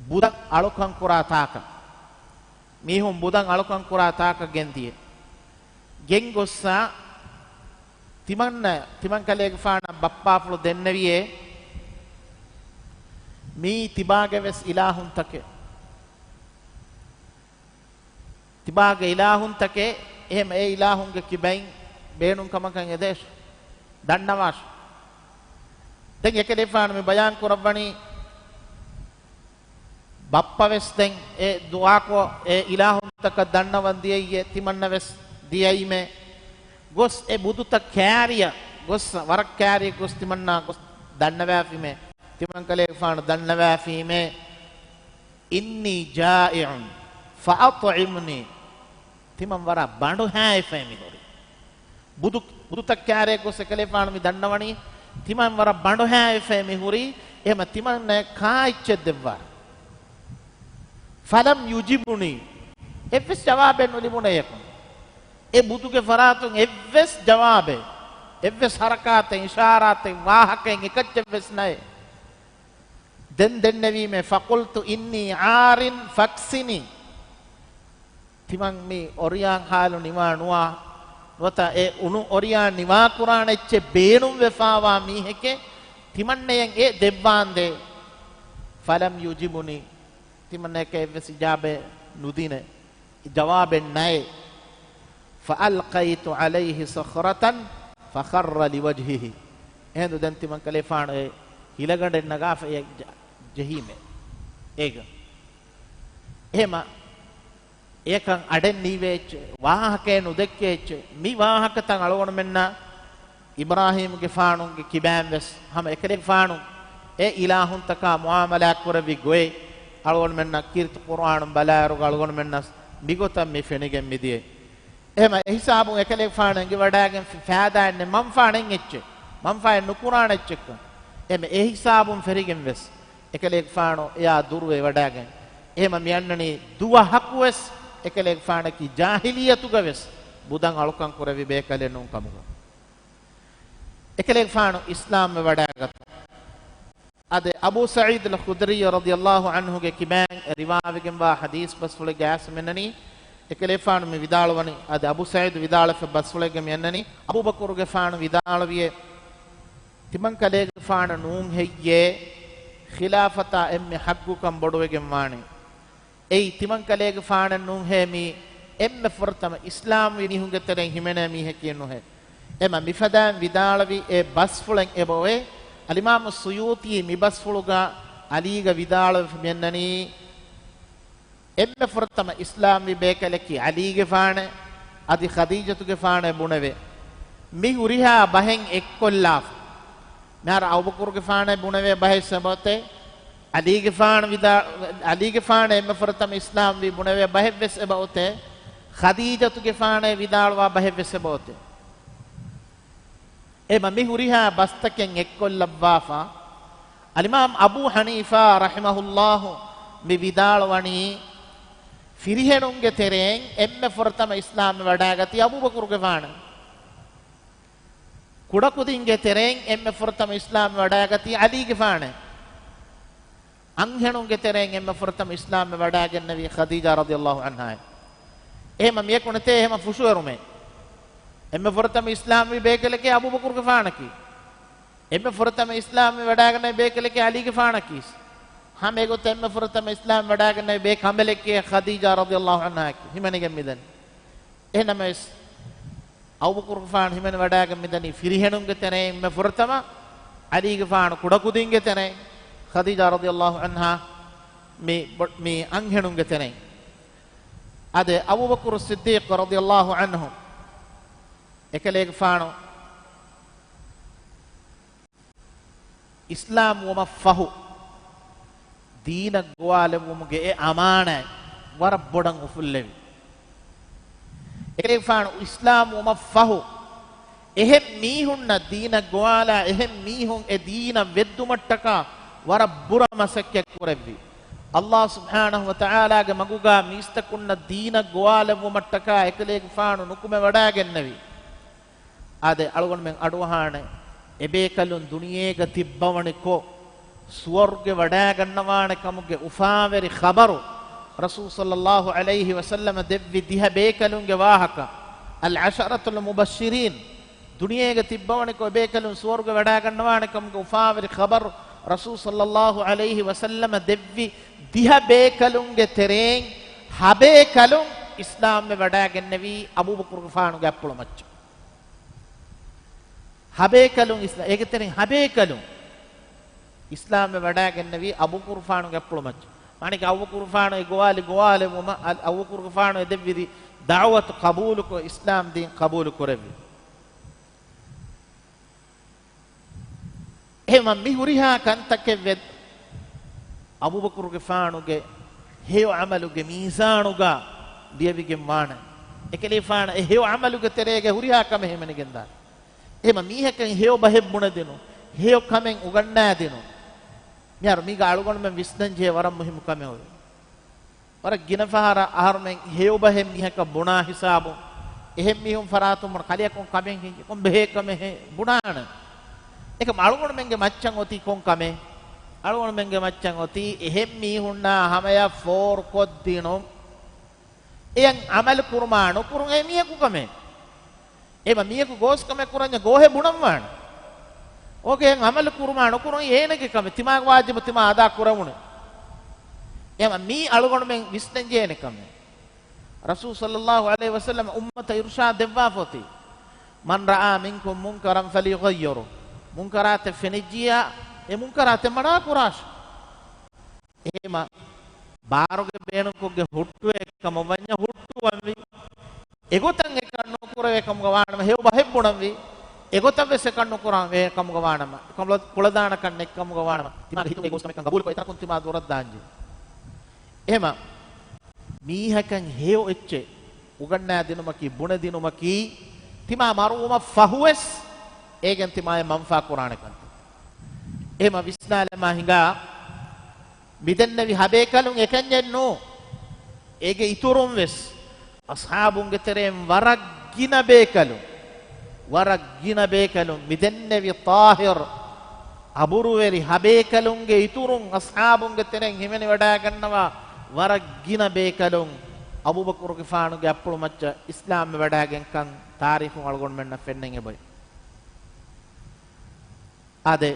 ބުދަށް އަޅުކަން ކުރާ ތާކަށް. މީހުން ބުދަށް އަޅުކަން ކުރާ ތާކަށް ގެންދިޔޭ. ގެންގޮއްސާ ތިމަންނަ، ތިމަން ކަލޭގެފާނަށް ބައްޕާފުޅު ދެންނެވިއޭ، މިއީ ތިބާގެ ވެސް އިލާހުންތަކެއް. ތިބާގެ އިލާހުންތަކެއް، އެހެމަ އެ އިލާހުންގެ ކިބައިން ބޭނުން ކަމަކަށް އެދޭށު، ދަންނަވާށު. ދެން އެކަލޭގެފާނު މި ބަޔާން ކުރައްވަނީ، ބައްޕަވެސް ދެން އެ ދުޢާކޮށް އެ އިލާހުންތަކަށް ދަންނަވަން ދިޔައީ ތިމަންނަވެސް ދިޔައީމޭ. ގޮސް އެ ބުދުތައް ކާރިއަށް ގޮސް، ވަރަށް ކާރިއަށް ގޮސް ތިމަންނާ ގޮސް ދަންނަވާފީމޭ. ތިމަން ކަލޭގެފާނު ދަންނަވާފީމޭ، "إني جائع فأطعمني." ތިމަން ވަރަށް ބަނޑުހައިފައި މިހުރީ. ބުދު، ބުދުތައް ކާރިއަށް ގޮސް އެކަލޭފާނު މި ދަންނަވަނީ، ތިމަން ވަރަށް ބަނޑުހައިފައި މިހުރީ، އެހެމަ ތިމަންނައަށް ކާ އެއްޗެއް ދެއްވާ. "فلم يجبني." އެއްވެސް ޖަވާބެއް ނުލިބުނޭ އެކު. އެ ބުދުގެ ފަރާތުން އެއްވެސް ޖަވާބެއް، އެއްވެސް ހަރަކާތެއް، އިޝާރާތެއް، ވާހަކައެއް އެކައްޗެއްވެސް ނައެ. ދެން ދެންނެވީމޭ، "فقلت إني عار فاكسني." ތިމަން މި އޮރިޔާން ހާލު ނިވާ ނުވާ، ނުވަތަ އެ އުނު އޮރިޔާން ނިވާކުރާނެ އެއްޗެއް ބޭނުންވެފާވާ މީހެކޭ، ތިމަންނަޔަށް އެ ދެއްވާނދޭ. "فلم يجبني." ތިމަންނަޔަކަށް އެއްވެސް އިޖާބައެއް ނުދިނެ، ޖަވާބެއް ނައެ. "فألقيت عليه صخرة فخر لوجهه." އެހިނދު ދެން ތިމަން ކަލޭފާނު އެ ހިލަގަނޑެއް ނަގާފަ އެ ޖަ، ޖެހީމޭ އޭގަ. އެހެމަ އެކަން އަޑެއް ނީވޭ އެއްޗެއް، ވާހަކައެއް ނުދެއްކޭ އެއްޗެއް. މި ވާހަކަތައް އަޅުގަނޑުމެންނަށް އިބްރާހީމްގެފާނުގެ ކިބައިން ވެސް ހަމަ އެކަލޭގެފާނު އެ އިލާހުންތަކާ މުއާމަލާތް ކުރެއްވި ގޮތް އަޅުގަނޑުމެންނަށް ކީރިތި ޤުރުއާނުން ބަލާއިރުގަ އަޅުގަނޑުމެންނަށް މިގޮތަށް މި ފެނިގެން މިދިޔަ. އެހެމަ އެހިސާބުން އެކަލޭގެފާނު އެނގިވަޑާގެން ފި، ފައިދާއެއް ނެތް، މަންފާ ނެތް އެއްޗެއް، މަންފާއެއް ނުކުރާނެ އެއްޗެއްކަން. އެހެމަ އެހިސާބުން ފެރިގެން ވެސް އެކަލޭގެފާނު އެއާ ދުރުވެވަޑާގެން. އެހެމަ މިއަންނަނީ ދުވަހަކުވެސް އެކަލޭގެފާނަކީ ޖާހިލިއްޔަތުގަވެސް ބުދަށް އަޅުކަން ކުރެއްވި ބޭކަލެއް ނޫން ކަމުގަ. އެކަލޭގެފާނު އިސްލާމްވެ ވަޑާގަތު. އަދި އަބޫ ސަޢީދުލް ޚުދްރީ ރަޟިޔަﷲ ޢަންހުގެ ކިބައިން ރިވާވެގެންވާ ޙަދީޘް ބަސްފުޅެއްގެ އާސް މިންނަނީ، އެކަލޭގެފާނު މި ވިދާޅުވަނީ، އަދި އަބޫ ސަޢީދު ވިދާޅުވެފަ ބަސްފުޅެއްގެ މިއަންނަނީ، އަބޫބަކުރުގެފާނު ވިދާޅުވިއޭ، ތިމަން ކަލޭގެފާނަށް ނޫން ހެއްޔޭ ޚިލާފަތާ އެންމެ ޙައްޤުކަން ބޮޑުވެގެން ވާނީ؟ އެއީ ތިމަން ކަލޭގެފާނަށް ނޫން ހޭ މީ އެންމެ ފުރަތަމަ އިސްލާމްވި ނިހުންގެ ތެރެއިން ހިމެނޭ މީހަކީ ނުހޭ. އެމަ މިފަދައިން ވިދާޅުވި އެ ބަސްފުޅެއް އެބައޮތް. އަލްއިމާމު ސުޔޫޠީ މި ބަސްފުޅުގަ އަލީގަ ވިދާޅުވެފަ މިއަންނަނީ، އެންމެ ފުރަތަމަ އިސްލާމްވި ބޭކަލަކީ އަލީގެފާނެ، އަދި ޚަދީޖަތުގެފާނެ ބުނެވޭ. މި ހުރިހާ ބަހެއް އެއްކޮށްލާފަ. މިހާރު އަބޫބަކުރުގެފާނެ ބުނެވޭ ބަހެއް އެބައޮތޭ. އަލީގެފާނު ވިދާ، އަލީގެފާނެ އެންމެ ފުރަތަމަ އިސްލާމްވީ ބުނެވޭ ބަހެއްވެސް އެބައޮތޭ. ޚަދީޖަތުގެފާނެ ވިދާޅުވާ ބަހެއްވެސް އެބައޮތޭ. އެމަ މި ހުރިހާ ބަސްތަކެއް އެއްކޮށްލައްވާފަ، އަލްއިމާމް އަބޫ ޙަނީފާ ރަޙިމަހުﷲ މި ވިދާޅުވަނީ، ފިރިހެނުންގެ ތެރެއިން އެންމެ ފުރަތަމަ އިސްލާމްވެ ވަޑާގަތީ އަބޫބަކުރުގެފާނެ. ކުޑަކުދިންގެ ތެރެއިން އެންމެ ފުރަތަމަ އިސްލާމްވެ ވަޑާގަތީ އަލީގެފާނެ. އަންހެނުންގެ ތެރެއިން އެންމެ ފުރަތަމަ އިސްލާމްވެ ވަޑާގެންނެވީ ޚަދީޖާ ރަޟިޔަﷲ ޢަންހާއެވެ. އެހެމަ މިޔަކު ނެތޭ އެހެމަ ފުށުއެރުމެއް. އެންމެ ފުރަތަމަ އިސްލާމްވި ބޭކަލަކީ އަބޫބަކުރުގެފާނަކީ. އެންމެ ފުރަތަމަ އިސްލާމްވެ ވަޑާގަންނެވި ބޭކަލަކީ އަލީގެފާނަކީސް. ހަމަ އެގޮތަށް އެންމެ ފުރަތަމަ އިސްލާމްވެ ވަޑާގަންނެވި ބޭ ކަނބަލެކޭ ޚަދީޖާ ރަޟިޔަﷲ ޢަންހާއަކީ. ހިމެނިގެން މިދަނީ. އެހެންނަމަވެސް، އަބޫބަކުރުގެފާނު ހިމެނިވަޑާގެން މިދަނީ ފިރިހެނުންގެ ތެރެއިން އެންމެ ފުރަތަމަ އަލީގެފާނު ކުޑަކުދިންގެ ތެރެއިން، ޚަދީޖާ ރަޟިޔަﷲ ޢަންހާ މި ބޮ، މި އަންހެނުންގެ ތެރެއިން. އަދި އަބޫބަކުރު ޞިއްދީޤު ރަޟިޔަﷲ ޢަންހު އެކަލޭގެފާނު އިސްލާމް ވުމަށްފަހު، ދީނަށް ގޮވާލެއްވުމުގެ އެ އަމާނާތް ވަރަށް ބޮޑަށް އުފުއްލެވި. އެކަލޭގެފާނު އިސްލާމް ވުމަށްފަހު، އެހެން މީހުންނަށް ދީނަށް ގޮވާލާ، އެހެން މީހުން އެ ދީނަށް ވެއްދުމަށްޓަކާ ވަރަށް ބުރަ މަސައްކަތް ކުރެއްވި. ﷲ ސުބްޙާނަހު ވަތަޢާލާގެ މަގުގާ މީސްތަކުންނަށް ދީނަށް ގޮވާލެއްވުމަށްޓަކާ އެކަލޭގެފާނު ނުކުމެވަޑާގެންނެވި. އާދެ، އަޅުގަނޑުމެން އަޑުއަހާނެ، އެބޭކަލުން ދުނިޔޭގަ ތިއްބަވަނިކޮށް، ސުވަރުގެ ވަޑާގަންނަވާނެ ކަމުގެ އުފާވެރި ޚަބަރު، ރަސޫލު ޞައްލައްލާހު ޢަލައިހި ވަސައްލަމަ ދެއްވި ދިހަ ބޭކަލުންގެ ވާހަކަ، އަލް ޢަޝަރަތުލް މުބައްޝިރީން، ދުނިޔޭގަ ތިއްބަވަނިކޮށް، އެބޭކަލުން ސުވަރުގެ ވަޑާގަންނަވާނެ ކަމުގެ އުފާވެރި ޚަބަރު، ރަސޫލު ޞައްލައްލާހު ޢަލައިހި ވަސައްލަމަ ދެއްވި ދިހަ ބޭކަލުންގެ ތެރެއިން، ހަ ބޭކަލުން އިސްލާމްވެ ވަޑާގެންނެވީ އަބޫބަކުރުގެފާނުގެ އަތްޕުޅު މައްޗަށް. ހަ ބޭކަލުން އިސްލާ، އޭގެ ތެރެއިން ހަ ބޭކަލުން އިސްލާމްވެ ވަޑާގެންނެވީ އަބޫބަކުރުގެފާނުގެ އަތްޕުޅު މައްޗަށް. މާނައަކީ އަބޫބަކުރުގެފާނު އެ ގޮވާލި ގޮވާލެއްވުމަށް، އަ-، އަބޫބަކުރުގެފާނު އެ ދެއްވި ދަޢުވަތު ޤަބޫލުކޮށް، އިސްލާމް ދީން ޤަބޫލު ކުރެއްވި. އެހެންވީމަ މި ހުރިހާ ކަންތަކެއްވެ އަބޫބަކުރުގެފާނުގެ ހެޔޮ ޢަމަލުގެ މީޒާނުގަ ލިޔެވިގެން ވާނެ. އެކަލޭގެފާނަށް އެ ހެޔޮ ޢަމަލުގެ ތެރޭގަ ހުރިހާ ކަމެއް ހިމެނިގެންދާނެ. އެހެންވީމަ މީހަކަށް ހެޔޮ ބަހެއް ބުނެދިނުން، ހެޔޮ ކަމެއް އުގަންނާދިނުން، މިހާރު މީގަ އަޅުގަނޑުމެން ވިސްނަންޖެހޭ ވަރަށް މުހިއްމު ކަމެއް އޮތް. ވަރަށް ގިނަ ފަހަރަށް އަހަރުމެން ހެޔޮ ބަހެއް މީހަކަށް ބުނާ ހިސާބުން، އެހެން މީހުން ފަރާތުން ބުނާ، ކަލެއަކުން ކަމެއް ހިނގި، ކޮން ބެހޭ ކަމެއް ހޭ ބުނާނެ. އެކަމް އަޅުގަނޑުމެންގެ މައްޗަށް އޮތީ ކޮން ކަމެއް؟ އަޅުގަނޑުމެންގެ މައްޗަށް އޮތީ އެހެން މީހުންނާ ހަމަޔަށް ފޯރުކޮށްދިނުން، އެޔަށް ޢަމަލު ކުރުމާ ނުކުރުން އެ މީހަކު ކަމެއް. އެހެންވީމަ މީހަކު ގޯސް ކަމެއް ކުރަންޏާ ގޯހެއް ބުނަން ވާނެ. އޯކޭ، އެއަށް ޢަމަލު ކުރުމާ ނުކުރުން އޭނަގެ ކަމެއް، ތިމާގެ ވާޖިބު ތިމާ އަދާ ކުރެވުނު. އެހެންވީމަ މީ އަޅުގަނޑުމެން ވިސްނަންޖެހޭނެ ކަމެއް. ރަސޫލު ޞައްލައްލާހު ޢަލައިހި ވަސައްލަމަ އުއްމަތަށް އިރުޝާދު ދެއްވާފަ އޮތީ، "من رأى منكم منكرا فليغيره." މުންކަރާތެއް ފެނިއްޖިއްޔާ، އެ މުންކަރާތެއް މަނާ ކުރާށި. އެހެންވީމަ ބާރުގެ ބޭނުންކޮށްގެ ހުއްޓުވޭ ކަމަށް ވަންޏާ ހުއްޓުވަންވީ. އެގޮތަށް އެކަން ނުކުރެވޭ ކަމުގަ ވާނަމަ، ހެޔޮ ބަހެއް ބުނަންވީ. އެގޮތަށް ވެސް އެކަން ނުކުރާން ވޭ ކަމުގަ ވާނަމަ، ކުޅަ-، ކުޅަދާނަކަން ނެތް ކަމުގަ ވާނަމަ، ތިމާގެ ހިތުގައި ގޯސް ކަމެއްކަން ގަބޫލުކޮށް އެތަނަކުން ތިމާ ދުރަށް ދާންޖެ. އެހެންވީމަ މީހަކަށް ހެޔޮ އެއްޗެއް އުގަންނާ ދިނުމަކީ، ބުނެ ދިނުމަކީ، ތިމާ މަރުވުމަށް ފަހުވެސް އޭގެން ތިމާޔަށް މަންފާ ކުރާނެ ކަންތައް. އެހެންވީމަ ވިސްނާލަމާ ހިނގާ، މިދެންނެވި ހަބޭކަލުން އެކަންޏެއް ނޫން. އޭގެ އިތުރުން ވެސް އަޞްޙާބުންގެ ތެރެއިން ވަރަށް ގިނަ ބޭކަލުން، ވަރަށް ގިނަ ބޭކަލުން، މިދެންނެވި ޠާހިރު އަބުރުވެރި ހަބޭކަލުންގެ އިތުރުން އަޞްޙާބުންގެ ތެރެއިން ހިމެނިވަޑައިގަންނަވާ ވަރަށް ގިނަ ބޭކަލުން އަބޫބަކުރުގެފާނުގެ އަތްޕުޅު މައްޗަށް އިސްލާމްވެވަޑައިގެންކަން ތާރީޚުން އަޅުގަނޑުމެންނަށް ފެންނަން އެބައޮތް. އާދެ،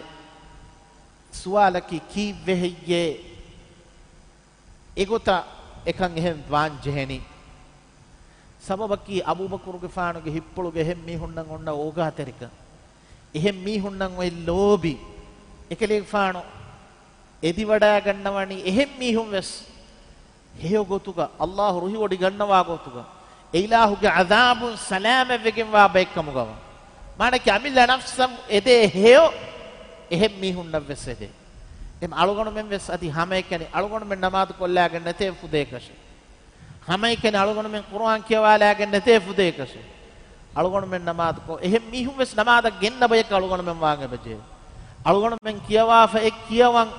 ސުވާލަކީ ކީއްވެ ހެއްޔޭ އެގޮތަށް އެކަން އެހެން ވާން ޖެހެނީ؟ ސަބަބަކީ އަބޫބަކުރުގެފާނުގެ ހިތްޕުޅުގަ އެހެން މީހުންނަށް އޮންނަ އޯގާތެރިކަން. އެހެން މީހުންނަށް އޮތް ލޯބި. އެކަލޭގެފާނު އެދިވަޑައިގަންނަވަނީ އެހެން މީހުން ވެސް ހެޔޮ ގޮތުގަ، ﷲ ރުހިވޮޑިގަންނަވާ ގޮތުގަ، އެ އިލާހުގެ ޢަޛާބުން ސަލާމަތްވެގެންވާ ބައެއްކަމުގަވާ. މާނައަކީ އަމިއްލަ ނަފްސަށް އެދޭ ހެޔޮ އެހެން މީހުންނަށް ވެސް އެދޭ. އެހެން އަޅުގަނޑުމެން ވެސް އަދި ހަމައެކަނި އަޅުގަނޑުމެން ނަމާދު ކޮށްލާގެން ނެތޭ ފުދޭކަށެއް. ހަމައެކަނި އަޅުގަނޑުމެން ޤުރުއާން ކިޔަވާލާގެން ނެތޭ ފުދޭކަށެއް. އަޅުގަނޑުމެން ނަމާދުކޮށް، އެހެން މީހުން ވެސް ނަމާދަށް ގެންނަ ބަޔަކަށް އަޅުގަނޑުމެން ވާން އެބަޖެހޭ. އަޅުގަނޑުމެން ކިޔަވާފަ އެ ކިޔަވަން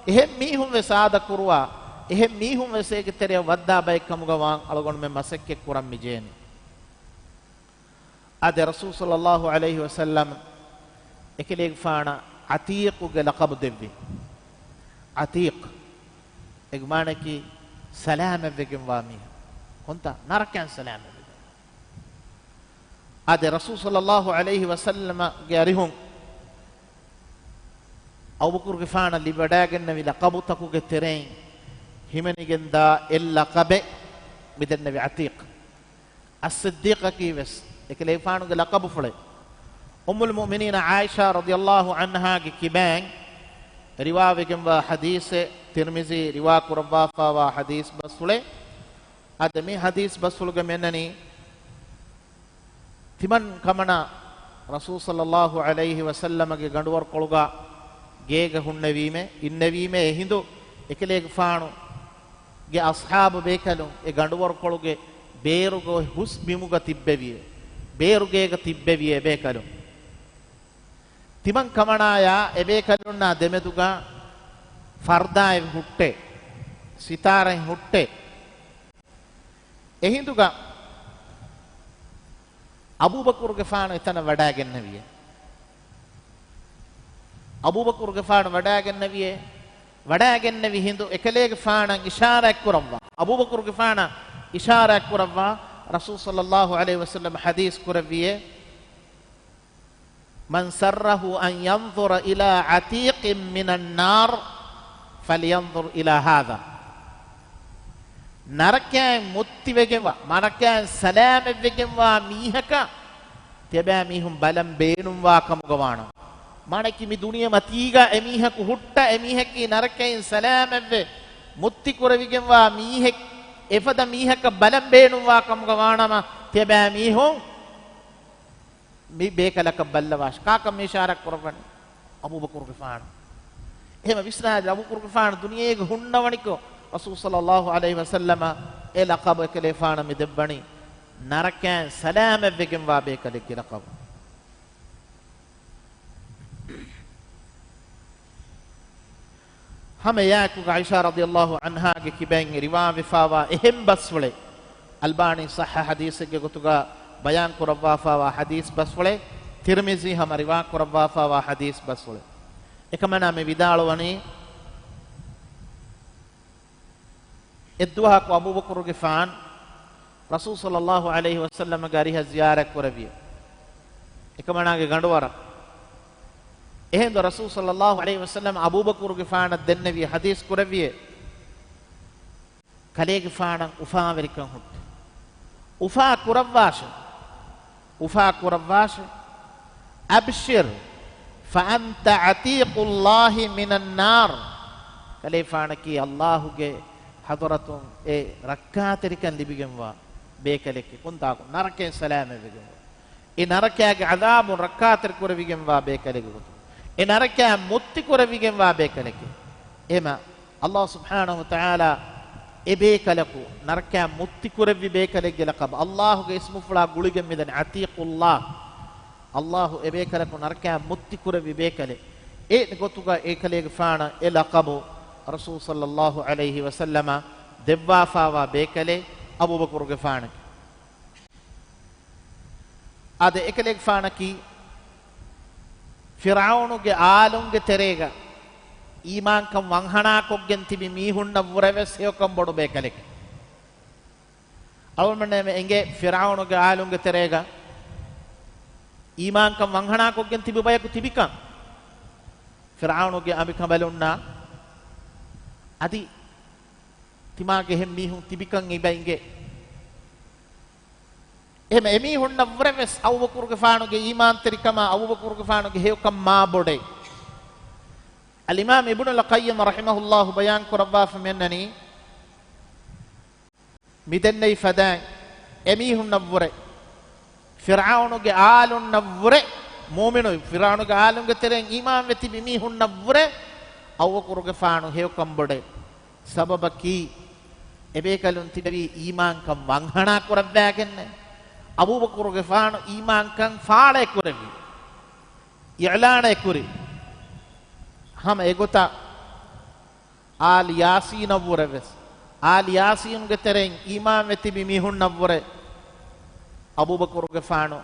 އެހެން މީހުން ވެސް އާދަ ކުރުވާ، އެހެން މީހުން ވެސް އޭގެ ތެރެއަށް ވައްދާ ބައެއް ކަމުގަ ވާން އަޅުގަނޑުމެން މަސައްކަތް ކުރަން މި ޖެހެނީ. އާދެ، ރަސޫލު ޞައްލައްލާހު ޢަލައިހި ވަސައްލަމް އެކަލޭގެފާނަށް ޢަތީޤުގެ ލަޤަބު ދެއްވި. ޢަތީޤު އޭގެ މާނައަކީ ސަލާމަތްވެގެންވާ މީހާ. ކޮންތާ؟ ނަރަކައިން ސަލާމަތްވެގެންވާ. އާދެ، ރަސޫލު ޞައްލައްލާހު ޢަލައިހި ވަސައްލަމަގެ އަރިހުން އަބޫބަކުރުގެފާނަށް ލިބިވަޑައިގެންނެވި ލަޤަބުތަކުގެ ތެރެއިން ހިމެނިގެންދާ އެއް ލަޤަބެއް މިދެންނެވި ޢަތީޤު. އައްޞިއްދީޤަކީ ވެސް އެކަލޭގެފާނުގެ ލަޤަބުފުޅެއް. އުއްމުލް މުއުމިނީނަ ޢާއިޝާ ރަޟިޔައްލާހު ޢަންހާގެ ކިބައިން ރިވާވެގެންވާ ޙަދީޘެއް، ތިރްމިޒީ ރިވާ ކުރައްވާފާވާ ޙަދީޘް ބަސްފުޅެއް. އަދި މި ޙަދީޘް ބަސްފުޅުގަ މިއަންނަނީ، ތިމަން ކަމަނާ ރަސޫލު ޞައްލައްލާހު ޢަލައިހި ވަސައްލަމަގެ ގަނޑުވަރުކޮޅުގަ ގޭގަ ހުންނެވީމޭ، އިންނެވީމޭ، އެހިނދު އެކަލޭގެފާނުގެ އަޞްޙާބު ބޭކަލުން އެ ގަނޑުވަރުކޮޅުގެ ބޭރުގަ ހުސް ބިމުގަ ތިއްބެވިއޭ، ބޭރުގޭގަ ތިއްބެވިއޭ ބޭކަލުން. ތިމަން ކަމަނާޔާ އެބޭކަލުންނާ ދެމެދުގަ ފަރްދާއެއް ހުއްޓޭ، ސިތާރައެއް ހުއްޓޭ. އެހިނދުގަ އަބޫބަކުރުގެފާނު އެތަނަށް ވަޑައިގެންނެވިއޭ. އަބޫބަކުރުގެފާނު ވަޑައިގެންނެވިއޭ. ވަޑައިގެންނެވި ހިނދު އެކަލޭގެފާނަށް އިޝާރާތްކުރައްވާ، އަބޫބަކުރުގެފާނަށް އިޝާރާތްކުރައްވާ، ރަސޫލު ޞައްލައްލާހު ޢަލައިހި ވަސައްލަމަ ޙަދީޘް ކުރެއްވިއޭ، "من سره أن ينظر إلى عتيق من النار فلينظر إلى هذا." ނަރަކައިން މުއްތިވެގެންވާ، ނަރަކައިން ސަލާމަތްވެގެންވާ މީހަކަށް ތިޔަބައިމީހުން ބަލަން ބޭނުންވާ ކަމުގަ ވާނަމަ. މާނައަކީ މި ދުނިޔެމަތީގަ އެމީހަކު ހުއްޓާ، އެމީހަކީ ނަރަކައިން ސަލާމަތްވެ، މުއްތި ކުރެވިގެންވާ މީހެއް، އެފަދަ މީހަކަށް ބަލަން ބޭނުންވާ ކަމުގަ ވާނަމަ، ތިޔަބައިމީހުން މި ބޭކަލަކަށް ބައްލަވާށި. ކާކަށް މި އިޝާރާތް ކުރައްވަނީ؟ އަބޫބަކުރުގެފާނު. އެހެން ވިސްނާލި، އަބޫބަކުރުގެފާނު ދުނިޔޭގަ ހުންނަވަނިކޮށް، ރަސޫލު ޞައްލައްލާހު ޢަލައިހި ވަސައްލަމަ އެ ލަޤަބު އެކަލޭފާނަށް މި ދެއްވަނީ، ނަރަކައިން ސަލާމަތްވެގެންވާ ބޭކަލެއްގެ ލަޤަބު. ހަމަ އެއާއެކުގަ ޢާއިޝާ ރަޟިޔައްލާހު ޢަންހާގެ ކިބައިން ރިވާވެފާވާ އެހެން ބަސްފުޅެއް، އަލްބާނީ ޞައްޙަ ޙަދީޘެއްގެ ގޮތުގަ ބަޔާން ކުރައްވާފާވާ ޙަދީޘް ބަސްފުޅެއް، ތިރްމިޒީ ހަމަ ރިވާ ކުރައްވާފާވާ ޙަދީޘް ބަސްފުޅެއް. އެކަމަނާ މި ވިދާޅުވަނީ، އެއްދުވަހަކު އަބޫބަކުރުގެފާނު ރަސޫލު ޞައްލައްލާހު ޢަލައިހި ވަސައްލަމަގެ އަރިހަށް ޒިޔާރަތް ކުރެއްވިއެވެ. އެކަމަނާގެ ގަނޑުވަރަށް. އެހެންދޯ ރަސޫލު ޞައްލައްލާހު ޢަލައިހި ވަސައްލަމަ އަބޫބަކުރުގެފާނަށް ދެންނެވި ޙަދީޘް ކުރެއްވިއެވެ. ކަލޭގެފާނަށް އުފާވެރިކަން ހުއްޓި. އުފާ ކުރައްވާށޭ. އުފާ ކުރައްވާށޭ. أبشر فأنت عتيق الله من النار. ކަލޭފާނަކީ ﷲ ގެ ޙަޟްރަތުން އެ ރައްކާތެރިކަން ލިބިގެންވާ ބޭކަލެކޭ. ކޮންތާކު؟ ނަރަކައިން ސަލާމަތްވެގެންވާ. އެ ނަރަކައިގެ ޢަޛާބުން ރައްކާތެރި ކުރެވިގެންވާ ބޭކަލެއްގެ ގޮތުން. އެ ނަރަކައިން މުއްތި ކުރެވިގެންވާ ބޭކަލެކޭ. އެހެމަ ﷲ ސުބްޙާނަހު ވަތަޢާލާ އެ ބޭކަލަކު ނަރަކައިން މުއްތި ކުރެއްވި ބޭކަލެއްގެ ލަޤަބު، ﷲ ގެ އިސްމުފުޅާ ގުޅިގެން މިދަނީ ޢަތީޤުﷲ. ﷲ އެ ބޭކަލަކު ނަރަކައިން މުއްތި ކުރެއްވި ބޭކަލެއް. އެ ގޮތުގަ އެކަލޭގެފާނަށް އެ ލަޤަބު ރަސޫލު ޞައްލައްލާހު ޢަލައިހި ވަސައްލަމަ ދެއްވާފާވާ ބޭކަލެއް އަބޫބަކުރުގެފާނެކޭ. އާދެ، އެކަލޭގެފާނަކީ ފިރްޢައުނުގެ އާލުންގެ ތެރޭގަ އީމާންކަން ވަންހަނާކޮށްގެން ތިބި މީހުންނަށްވުރެވެސް ހެޔޮކަން ބޮޑު ބޭކަލެކޭ. އަޅުގަނޑުމެންނަށް އެނގޭ ފިރްޢައުނުގެ އާލުންގެ ތެރޭގަ އީމާންކަން ވަންހަނާކޮށްގެން ތިބި ބަޔަކު ތިބިކަން. ފިރްޢައުނުގެ އަނބިކަނބަލުންނާ އަދި ތިމާގެ އެހެން މީހުން ތިބިކަން އެބަ އިނގޭ. އެހެން އެމީހުންނަށްވުރެވެސް އަބޫބަކުރުގެފާނުގެ އީމާންތެރިކަމާ އަބޫބަކުރުގެފާނުގެ ހެޔޮކަން މާ ބޮޑޭ. އަލްއިމާމް އިބްނުލް ޤައްޔިމް ރަޙިމަހުﷲ ބަޔާން ކުރައްވާފަ މިއަންނަނީ، މިދެންނެވި ފަދައިން އެމީހުންނަށްވުރެ، ފިރްޢައުނުގެ އާލުންނަށްވުރެ، މުއުމިނު ފިރްޢައުނުގެ އާލުންގެ ތެރެއިން އީމާންވެ ތިބި މީހުންނަށްވުރެ، އަބޫބަކުރުގެފާނު ހެޔޮކަން ބޮޑޭ. ސަބަބަކީ، އެބޭކަލުން ތިބެވީ އީމާންކަން ވަންހަނާ ކުރައްވާގެންނޭ. އަބޫބަކުރުގެފާނު އީމާންކަން ފާޅައެއް ކުރެއްވި، އިޢްލާނެއް ކުރި. ހަމަ އެގޮތަށް އާލް ޔާސީނަށްވުރެވެސް، އާލް ޔާސީނުގެ ތެރެއިން އީމާންވެ ތިބި މީހުންނަށްވުރެ އަބޫބަކުރުގެފާނު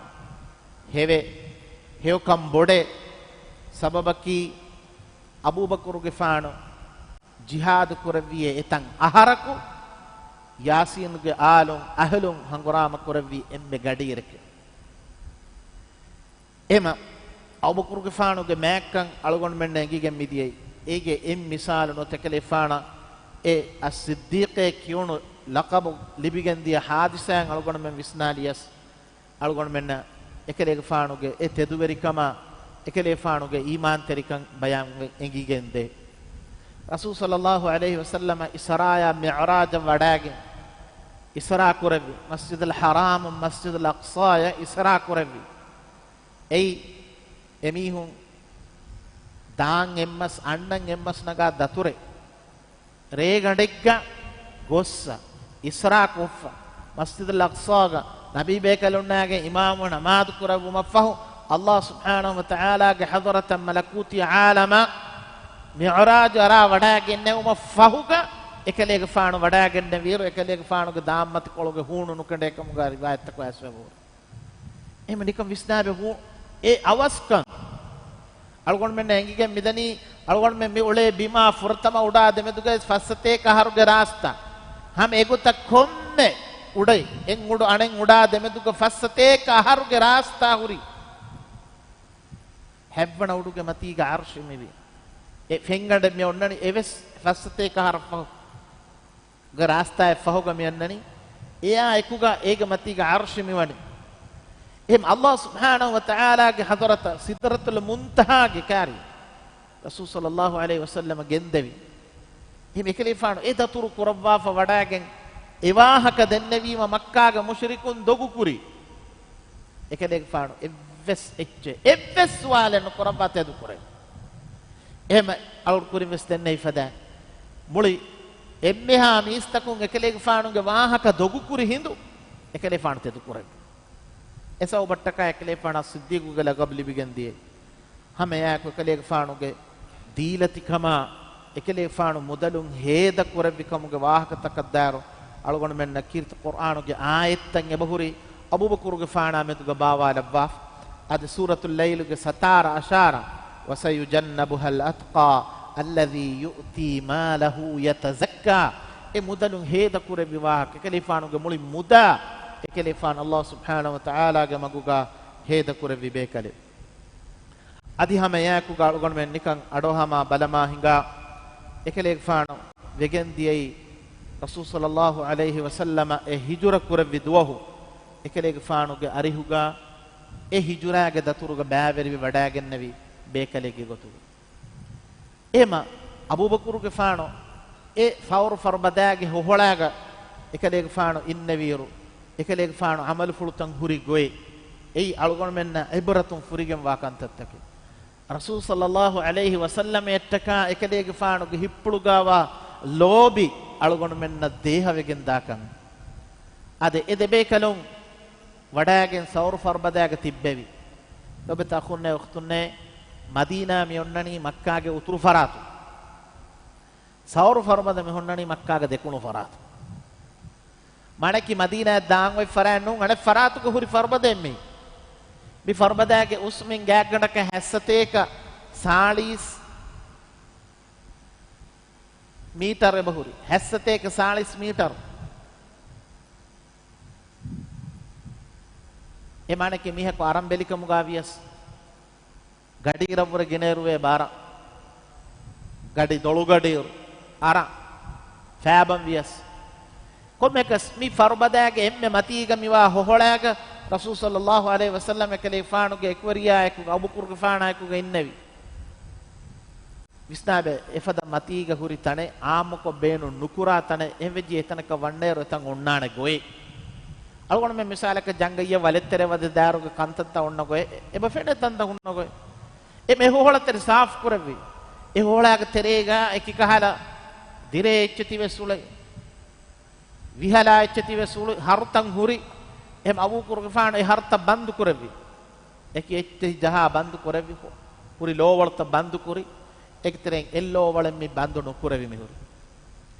ހެވޭ، ހެޔޮކަން ބޮޑޭ. ސަބަބަކީ، އަބޫބަކުރުގެފާނު ޖިހާދު ކުރެއްވިޔޭ އެތަން އަހަރަކު، ޔާސީނުގެ އާލުން އަހުލުން ހަނގުރާމަ ކުރެއްވީ އެންމެ ގަޑިއިރެކޭ. އެހެމަ އަބޫބަކުރުގެފާނުގެ މާތްކަން އަޅުގަނޑުމެންނަށް އެނގިގެން މިދިޔައީ. އޭގެ އެއް މިސާލު ނުވަތަ އެކަލޭފާނަށް އެ އައްޞިއްދީޤޭ ކިޔުނު ލަޤަބު ލިބިގެންދިޔަ ޙާދިސާއެއް އަޅުގަނޑުމެން ވިސްނާލިޔަސް، އަޅުގަނޑުމެންނަށް އެކަލޭގެފާނުގެ އެ ތެދުވެރިކަމާ، އެކަލޭފާނުގެ އީމާންތެރިކަން ބަޔާންވެ އެނގިގެންދޭ. ރަސޫލު ޞައްލައްލާހު ޢަލައިހި ވަސައްލަމަ އިސްރާއާ މިޢުރާޖަށް ވަޑާގެން، އިސްރާ ކުރެއްވި، މަސްޖިދުލް ޙަރާމުން މަސްޖިދުލް އަޤްޞާޔަށް އިސްރާ ކުރެއްވި. އެއީ، އެމީހުން ދާން އެއްމަސް، އަންނަން އެއްމަސް ނަގާ ދަތުރެއް. ރޭގަނޑެއްގަ ގޮއްސަ، އިސްރާ ކޮށްފަ، މަސްޖިދުލް އަޤްޞާގަ ނަބީ ބޭކަލުންނާގެ އިމާމު ނަމާދު ކުރެއްވުމަށްފަހު، ﷲ ސުބްޙާނަހު ވަތަޢާލާގެ ޙަޟްރަތަށް މަލަކޫތީ ޢާލަމަށް މިޢުރާޖު އަރާ ވަޑާގެންނެވުމަށް ފަހުގަ، އެކަލޭގެފާނު ވަޑާގެންނެވިއިރު، އެކަލޭގެފާނުގެ ދާންމަތިކޮޅުގެ ހޫނު ނުކެނޑޭ ކަމުގަ ރިވާޔަތްތަކުގަ އައިސްފަ ހުރޭ. އެހެން ނިކަން ވިސްނާބެ ހޫ، އެ އަވަސްކަން. އަޅުގަނޑުމެންނަށް އެނގިގެން މިދަނީ، އަޅުގަނޑުމެން މި އުޅޭ ބިމާ ފުރަތަމަ އުޑާ ދެމެދުގައި ފައްސަތޭކަ އަހަރުގެ ރާސްތާ. ހަމަ އެގޮތަށް ކޮންމެ އުޑެއް، އެއް އުޑު އަނެއް އުޑާ ދެމެދުގަ ފައްސަތޭކަ އަހަރުގެ ރާސްތާ ހުރި. ހަތްވަނަ އުޑުގެ މަތީގަ ޢަރްޝު މިވި. އެ ފެންގަނޑެއް މި އޮންނަނީ އެވެސް ފައްސަތޭކަ އަހަރަށްފަހު. ގެ ރާސްތާއެއް ފަހުގަ މިއަންނަނީ. އެއާ އެކުގަ އޭގެ މަތީގަ ޢަރްޝު މިވަނީ. އެހެން ﷲ ސުބްޙާނަހު ވަތަޢާލާގެ ޙަޟްރަތަށް ސިދްރަތުލް މުންތަހާގެ ކާރި ރަސޫލު ޞައްލައްލާހު ޢަލައިހި ވަސައްލަމަ ގެންދެވި. އެހެން އެކަލޭގެފާނު އެ ދަތުރު ކުރައްވާފަ ވަޑައިގެން އެ ވާހަކަ ދެންނެވީމަ މައްކާގެ މުޝްރިކުން ދޮގުކުރި. އެކަލޭގެފާނު އެއްވެސް އެއްޗެއް، އެއްވެސް ސުވާލެއް ނުކުރައްވާ ތެދުކުރޭ. އެހެމަ އަޅުގަނޑު ކުރިން ވެސް ދެންނެވި ފަދައިން މުޅި އެންމެހާ މީސްތަކުން އެކަލޭގެފާނުގެ ވާހަކަ ދޮގުކުރި ހިނދު އެކަލޭގެފާނު ތެދުކުރެއްވި. އެ ސަބަބަށްޓަކާ އެކަލޭގެފާނަށް ސިއްދީޤުގެ ލަޤަބު ލިބިގެން ދިޔައީ. ހަމައެއާއެކު އެކަލޭގެފާނުގެ ދީލަތިކަމާ، އެކަލޭގެފާނު މުދަލުން ހޭދަ ކުރެއްވި ކަމުގެ ވާހަކަތަކަށްދާއިރު، އަޅުގަނޑުމެންނަށް ކީރިތި ޤުރްއާނުގެ އާޔަތްތައް އެބަހުރި އަބޫބަކުރުގެފާނާ މެދުގަ ބާވާލައްވާފަ. އަދި ސޫރަތުލް ލައިލުގެ ސަތާރަ އަށާރަ، وَسَيُجَنَّبُهَا الْأَتْقَى الَّذِي يُؤْتِي مَالَهُ يَتَزَكَّى، އެ މުދަލުން ހޭދަ ކުރެއްވި ވާހަކަ، އެކަލޭގެފާނުގެ މުޅި މުދާ އެކަލޭގެފާނު ﷲ ސުބްޙާނަހޫ ވަތަޢާލާގެ މަގުގަ ހޭދަ ކުރެއްވި ބޭކަލެއް. އަދި ހަމައެއާއެކުގަ އަޅުގަނޑުމެން ނިކަން އަޑުއަހަމާ ބަލަމާ ހިނގާ، އެކަލޭގެފާނު ވެގެން ދިޔައީ ރަސޫލު ޞައްލައްލާހު ޢަލައިހި ވަސައްލަމަ އެ ހިޖުރަ ކުރެއްވި ދުވަހު، އެކަލޭގެފާނުގެ އަރިހުގަ އެ ހިޖުރާގެ ދަތުރުގަ ބައިވެރިވެ ވަޑައިގެންނެވި ބޭކަލެއްގެ ގޮތުގަ. އެހެމަ އަބޫބަކުރުގެފާނު އެ ސައުރު ފަރުބަދާގެ ހޮހޮޅާގަ އެކަލޭގެފާނު އިންނެވިއިރު، އެކަލޭގެފާނު ޢަމަލުފުޅުތައް ހުރި ގޮތް، އެއީ އަޅުގަނޑުމެންނަށް ޢިބްރަތުން ފުރިގެންވާ ކަންތައްތަކެއް. ރަސޫލު ޞައްލައްލާހު ޢަލައިހި ވަސައްލަމައަށްޓަކާ އެކަލޭގެފާނުގެ ހިތްޕުޅުގައިވާ ލޯބި އަޅުގަނޑުމެންނަށް ދޭހަވެގެން ދާކަން. އާދެ، އެ ދެބޭކަލުން ވަޑައިގެން ސައުރު ފަރުބަދާގަ ތިއްބެވި. ލޮބުވެތި އަޚުންނޭ އުޚްތުންނޭ، މަދީނާ މި އޮންނަނީ މައްކާގެ އުތުރު ފަރާތު. ސައުރު ފަރުބަދަ މި ހުންނަނީ މައްކާގެ ދެކުނު ފަރާތު. މާނައަކީ މަދީނާއަށް ދާން އޮތް ފަރާތް ނޫން، އަނެއް ފަރާތުގަ ހުރި ފަރުބަދައެއް މީ. މި ފަރުބަދާގެ އުސްމިން ގާތްގަނޑަކަށް ހަތްސަތޭކަ ސާޅީސް މީޓަރު އެބަހުރި. ހަތްސަތޭކަ ސާޅީސް މީޓަރު. އެ މާނައަކީ މީހަކު އަރަން ބެލިކަމުގަ ވިޔަސް، ގަޑިއިރަށްވުރެ ގިނައިރުވޭ ބާރަށް، ގަޑި ދޮޅުގަޑިއިރު އަރަން ފައިބަން ވިޔަސް، ކޮންމެއަކަސް މި ފަރުބަދާގެ އެންމެ މަތީގަ މިވާ ހޮހޮޅާގަ ރަސޫލު ޞައްލައްލާހު ޢަލައިހި ވަސައްލަމަ އެކަލޭގެފާނުގެ އެކުވެރިޔާއެކުގަ އަބޫބަކުރުގެފާނާއެކުގަ އިންނެވި. ވިސްނާބެ، އެފަދަ މަތީގަ ހުރި ތަނެއް، އާއްމުކޮށް ބޭނުން ނުކުރާ ތަނެއް، އެހެންވެއްޖެ އެތަނަކަށް ވަންނައިރު އެތަން އޮންނާނެ ގޮތް. އަޅުގަނޑުމެން މިސާލަކަށް ޖަންގައްޔަށް ވަލެއްތެރެ ވަދެ ދާއިރުގަ ކަންތައްތައް އޮންނަ ގޮތް، އެބަ ފެނޭ ތަންތައް ހުންނަ ގޮތް. އެ މެ ހޮހޮޅަށް ތެރެ ސާފު ކުރެއްވި. އެ ހޮހޮޅާގެ ތެރޭގަ އެކި ކަހަލަ ދިރޭ އެއްޗެތި ވެސް އުޅެ. ވިހަލާ އެއްޗެތި ވެސް އުޅު، ހަރުތައް ހުރި. އެހެން އަބޫބަކުރުގެފާނު އެ ހަރުތައް ބަންދު ކުރެއްވި. އެކި އެއްޗެހި ޖަހާ ބަންދު ކުރެއްވި. ހުރި ލޯވަޅުތައް ބަންދު ކުރި. އޭގެ ތެރެއިން އެއް ލޯވަޅެއް މި ބަންދު ނުކުރެވި މިހުރި.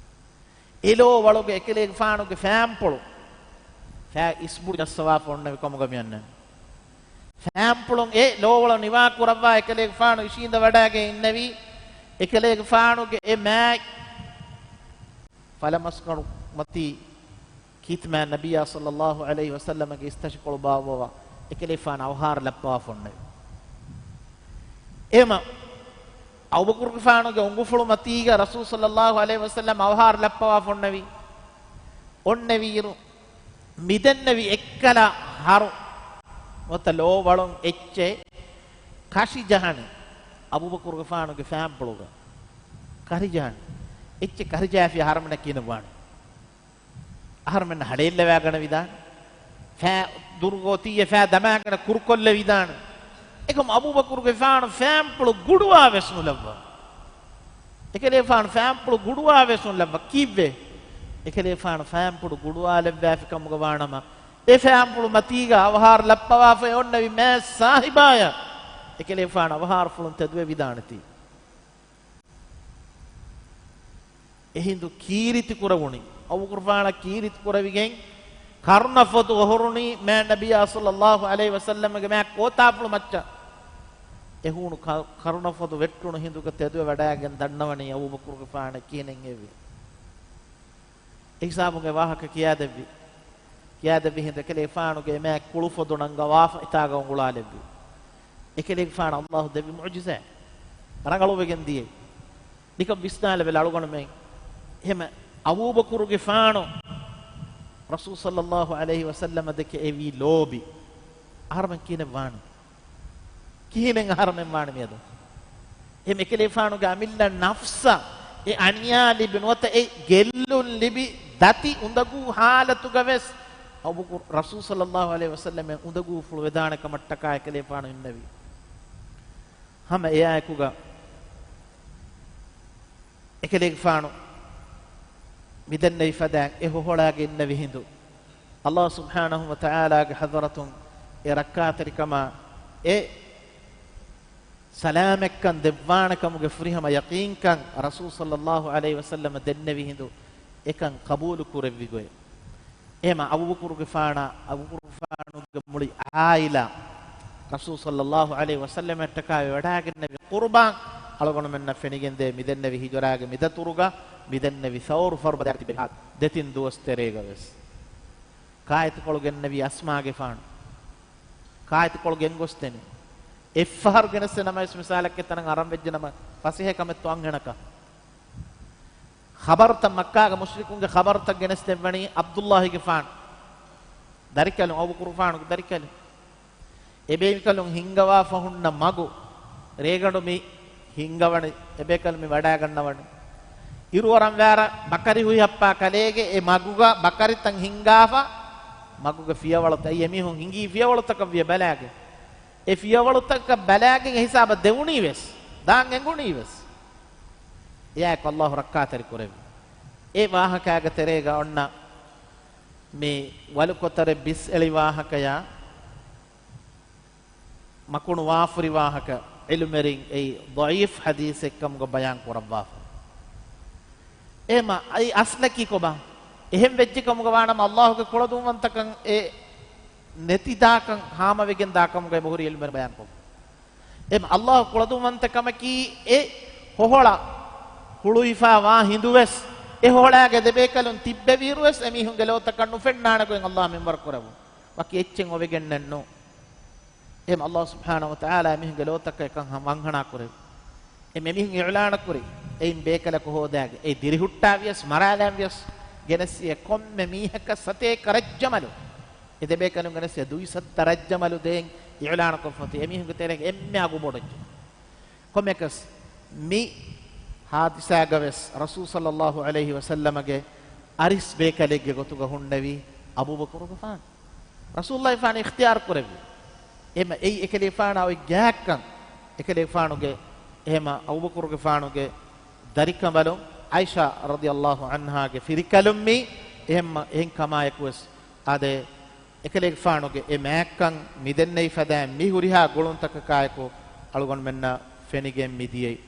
އެ ލޯވަޅުގެ އެކަލޭގެފާނުގެ ފައިންޕުޅު ފައި އިސްބުޅު ޖައްސަވާފަ އޮންނެވި ކަމުގަ މިއަންނަނީ. ފައިންޕުޅުން އެ ލޯވަޅު ނިވާ ކުރައްވާ އެކަލޭގެފާނު އިށީނދެ ވަޑައިގެން އިންނެވީ. އެކަލޭގެފާނުގެ އެ މާތް ފަލަމަސްގަނޑު މަތީ ކީރިތި މާތް ނަބިއްޔާ ޞައްލައްލާހު ޢަލައިހި ވަސައްލަމަގެ އިސްތަށިކޮޅު ބާއްވަވާ އެކަލޭގެފާނު އަވަހާރަ ލައްޕަވާފަ އޮންނެވި. އެހެމަ އަބޫބަކުރުގެފާނުގެ އުނގުފުޅު މަތީގަ ރަސޫލު ޞައްލައްލާހު ޢަލައިހި ވަސައްލަމަ އަވަހާރަ ލައްޕަވާފަ އޮންނެވި. އޮންނެވިއިރު މިދެންނެވި އެއްކަލަ ހަރު ނުވަތަ ލޯވަޅުން އެއްޗެއް ކަށި ޖަހަނީ އަބޫބަކުރުގެފާނުގެ ފައިންޕުޅުގަ. ކަށި ޖަހަނީ. އެއްޗެއް ކަށި ޖަހާފިޔާ އަހަރުމެންނަށް ކިހިނެއް ވާނެ؟ އަހަރުމެންނަށް ހަޑޭއްލަވާގަނެވިދާނެ. ފައި ދުރުގަ އޮތީއޭ ފައި ދަމާގަނެ ކުރުކޮށްލެވިދާނެ. އެކަމު އަބޫބަކުރުގެފާނު ފައިންޕުޅު ގުޑުވާ ވެސް ނުލައްވާ. އެކަލޭގެފާނު ފައިންޕުޅު ގުޑުވާ ވެސް ނުލައްވާ. ކީއްވެ؟ އެކަލޭގެފާނު ފައިންޕުޅު ގުޑުވާލެއްވާފި ކަމުގަ ވާނަމަ، އެ ފައިންޕުޅު މަތީގަ އަވަހާރަ ލައްޕަވާފައި އޮންނެވި މާތް ސާހިބާޔަށް އެކަލޭގެފާނު އަވަހާރަފުޅުން ތެދުވެވިދާނެތީ. އެހިނދު ކީރިތި ކުރެވުނީ، އަބޫބަކުރުގެފާނަށް ކީރިތި ކުރެވިގެން، ކަރުނަފޮދު އޮހޮރުނީ މާތް ނަބިއްޔާ ޞައްލައްލާހު ޢަލައިހި ވަސައްލަމަގެ މާތް ކޯތާފުޅު މައްޗަށް. އެ ހޫނު ކަ-، ކަރުނަފޮދު ވެއްޓުނު ހިނދުގަ ތެދުވެ ވަޑައިގެން ދަންނަވަނީ އަބޫބަކުރުގެފާނަށް ކިހިނެއް ހެއްޔެވެ؟ އެ ހިސާބުން އެ ވާހަކަ ކިޔާދެއްވި. ކިޔާދެއްވި ހިނދު އެކަލޭގެފާނުގެ މާތް ކުޅުފޮދު ނަންގަވާފަ އެތާގަ އުނގުޅާލެއްވި. އެކަލޭގެފާނަށް ﷲ ދެއްވި މުޢުޖިޒާތް ރަނގަޅުވެގެން ދިޔައީ. ނިކަން ވިސްނާލެވެލަ އަޅުގަނޑުމެން. އެހެމަ އަބޫބަކުރުގެފާނު ރަސޫލު ޞައްލައްލާހު ޢަލައިހި ވަސައްލަމަ ދެކެ އެވީ ލޯބި. އަހަރުމެން ކިހިނެއް ވާނެ؟ ކިހިނެއް އަހަރުމެން ވާނެ މިއަދު؟ އެހެމަ އެކަލޭގެފާނުގެ އަމިއްލަ ނަފްސަށް އެ އަނިޔާ ލިބި ނުވަތަ އެ ގެއްލުން ލިބި ދަތި އުނދަގޫ ޙާލަތުގަ ވެސް އަބޫބަކުރު، ރަސޫލު ޞައްލައްލާހު ޢަލައިހި ވަސައްލަމަށް އުނދަގޫފުޅު ވެދާނެ ކަމަށްޓަކާ އެކަލޭފާނު އިންނެވި. ހަމަ އެއާއެކުގަ އެކަލޭގެފާނު މިދެންނެވި ފަދައިން އެ ހޮހޮޅާގެ އިންނެވި ހިނދު، އަލްލާހު ސުބްޙާނަހު ވަތަޢާލާގެ ޙަޟްރަތުން އެ ރައްކާތެރިކަމާ އެ ސަލާމަތްކަން ދެއްވާނެ ކަމުގެ ފުރިހަމަ ޔަޤީންކަން ރަސޫލު ޞައްލައްލާހު ޢަލައިހި ވަސައްލަމަ ދެންނެވި ހިނދު އެކަން ޤަބޫލު ކުރެއްވި ގޮތް. އެހެމަ އަބޫބަކުރުގެފާނާ، އަބޫބަކުރުގެފާނުގެ މުޅި ޢާއިލާ، ރަސޫލު ޞައްލައްލާހު ޢަލައިހި ވަސައްލަމަށްޓަކާ ވެވަޑާގެންނެވި ޤުރުބާން އަޅުގަނޑުމެންނަށް ފެނިގެންދޭ މިދެންނެވި ހިޖުރާގެ މިދަތުރުގަ، މިދެންނެވި ސައުރު ފަރުބަދައިގަ ތިބެ ދެތިން ދުވަސް ތެރޭގަ ވެސް. ކާއެތިކޮޅު ގެންނެވީ އަސްމާގެފާނު. ކާއެތިކޮޅު ގެންގޮސްދެނީ. އެއްފަހަރު ގެނެސްދޭ ނަމަވެސް މިސާލަކަށް ތަނަށް އަރަން ވެއްޖެ ނަމަ ފަސޭހަ ކަމެއްތޯ އަންހެނަކަށް. ޚަބަރުތައް، މައްކާގެ މުޝްރިކުންގެ ޚަބަރުތައް ގެނެސްދެއްވަނީ ޢަބްދުﷲގެފާނު. ދަރިކަލުން، އަބޫބަކުރުގެފާނުގެ ދަރިކަލުން. އެބޭކަލުން ހިންގަވާފަ ހުންނަ މަގު، ރޭގަނޑު މި ހިންގަވަނީ، އެބޭކަލުން މި ވަޑާގަންނަވަނީ. އިރުއަރަން ވާރަ ބަކަރި ހުއިހައްޕާ ކަލޭގެ އެ މަގުގަ ބަކަރިތައް ހިންގާފަ، މަގުގެ ފިޔަވަޅުތައް، އެ މީހުން ހިނގީ ފިޔަވަޅުތަކަށް ވިޔަ ބަލާގެ. އެ ފިޔަވަޅުތަކަށް ބަލާގެން އެ ހިސާބަށް ދެވުނީ ވެސް، ދާން އެނގުނީ ވެސް. އެއާއެކު އަލްލާހު ރައްކާތެރި ކުރެއްވި. އެ ވާހަކާގެ ތެރޭގަ އޮންނަ މި ވަލުކޮތަރެއް ބިސް އެޅި ވާހަކަޔާ، މަކުނު ވާފުރި ވާހަކަ ޢިލްމުވެރިން އެއީ ޟަޢީފް ޙަދީޘެއްކަމުގަ ބަޔާން ކުރައްވާފަ. އެހެމަ އައި އަސްލަކީ ކޮބާ؟ އެހެން ވެއްޖެކަމުގަ ވާނަމަ އަލްލާހުގެ ކުޅަދުންވަންތަކަން އެ ނެތިދާކަން ހާމަވެގެން ދާކަމުގައި ބަހުރި ޢިލްމުވެރިން ބަޔާންކޮށް. އެހެމަ އަލްލާހު ކުޅަދުންވަންތަކަމަކީ އެ ހޮހޮޅަށް ހުޅުވިފާ ވާ ހިނދުވެސް، އެ ހޮހޮޅާގެ ދެބޭކަލުން ތިއްބެވިއިރުވެސް އެމީހުންގެ ލޯތަކަށް ނުފެންނާނެ ގޮތް އަލްލާހު މިންވަރު ކުރެއްވުން. ވަކި އެއްޗެއް އޮވެގެންނެއްނު. އެހެމަ އަލްލާހު ސުބްޙާނަހު ވަތަޢާލާ އެމީހުންގެ ލޯތަކަށް އެކަން ހަ-، ވަންހަނާ ކުރެއްވި. އެ މި-، މީހުން އިޢުލާނު ކުރި، އެއިން ބޭކަލަކު ހޯދާގެ، އެ ދިރިހުއްޓާ ވިޔަސް، މަރާލާން ވިޔަސް، ގެނެސް އެ ކޮންމެ މީހަކަށް ސަތޭކަ ރައްޖަމަލު، އެ ދެބޭކަލުން ގެނެސް އެ ދުއިސައްތަ ރައްޖަމަލު ދޭން އިޢުލާނު ކޮށްފަތި، އެ މީހުންގެ ތެރޭގެ އެންމެ އަގު ބޮޑު ރައްޖަމަލު. ކޮންމެކަސް މި ހާދިސާގަވެސް ރަސޫލު ޞައްލައްލާހު ޢަލައިހި ވަސައްލަމަގެ އަރިސް ބޭކަލެއްގެ ގޮތުގަ ހުންނެވީ އަބޫބަކުރުގެފާނު. ރަސޫލުﷲ ފާނު އިޚްތިޔާރު ކުރެއްވި. އެމަ އެއީ އެކަލޭފާނާ އޮތް ގާތްކަން، އެކަލޭފާނުގެ، އެހެމަ އަބޫބަކުރުގެފާނުގެ ދަރިކަނބަލުން ޢާއިޝާ ރަޟިޔައްލާހު ޢަންހާގެ ފިރިކަލުން މީ، އެހެންމަ އެހެން ކަމާއެކުވެސް އާދެ، އެކަލޭގެފާނުގެ އެ މާތްކަން މިދެންނެވި ފަދައިން މި ހުރިހާ ގުޅުންތަކަކާއެކު އަޅުގަނޑުމެންނަށް ފެނިގެން މިދިޔައީ.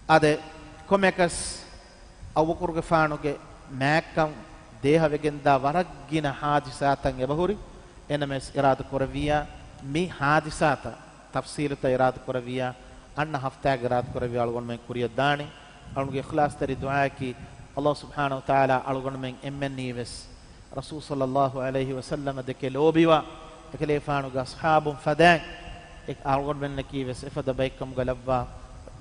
އާދެ، ކޮންމެކަސް އަބޫބަކުރުގެފާނުގެ މާތްކަން ދޭހަވެގެންދާ ވަރަށް ގިނަ ހާދިސާތައް އެބަހުރި. އެނަމެސް އިރާދަ ކުރެއްވިއްޔާ މި ހާދިސާތައް ތަފްސީލުތައް އިރާދަ ކުރެއްވިއްޔާ، އަންނަ ހަފްތާގެ އިރާދަ ކުރެއްވިއްޔާ އަޅުގަނޑުމެން ކުރިއަށް ދާނީ. އަޅުގަނޑުގެ އިޚްލާޞްތެރި ދުޢާއަކީ، އަލްލާހު ސުބްޙާނަހު ވަތަޢާލާ އަޅުގަނޑުމެން އެންމެންނީވެސް ރަސޫލު ޞައްލައްލާހު ޢަލައިހި ވަސައްލަމަ ދެކެ ލޯބިވާ، އެކަލޭފާނުގެ އަޞްޙާބުން ފަދައިން އެ އަޅުގަނޑުމެންނަކީ ވެސް އެފަދަ ބައެއްކަމުގަ ލައްވާ،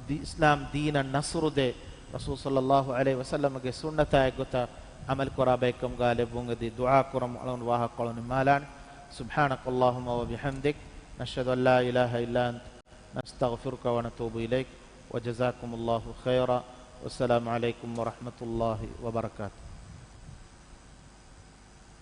ދީ-، އިސްލާމް ދީނަށް ނަޞްރު ދޭ، ރަސޫލު ޞައްލައްލާހު ޢަލައިހި ވަސައްލަމަގެ ސުންނަތާ އެއްގޮތަށް ޢަމަލު ކުރާ ބައެއްކަމުގަ ލެއްވުން އެދި ދުޢާ ކުރަމު. އަޅުގަނޑު ވާހަކަކޮޅު ނިންމާލާނެ. سبحانك اللهم وبحمدك، نشهد أن لا إله إلا أنت، نستغفرك ونتوب إليك، وجزاكم الله خيرا، والسلام عليكم ورحمة الله وبركاته.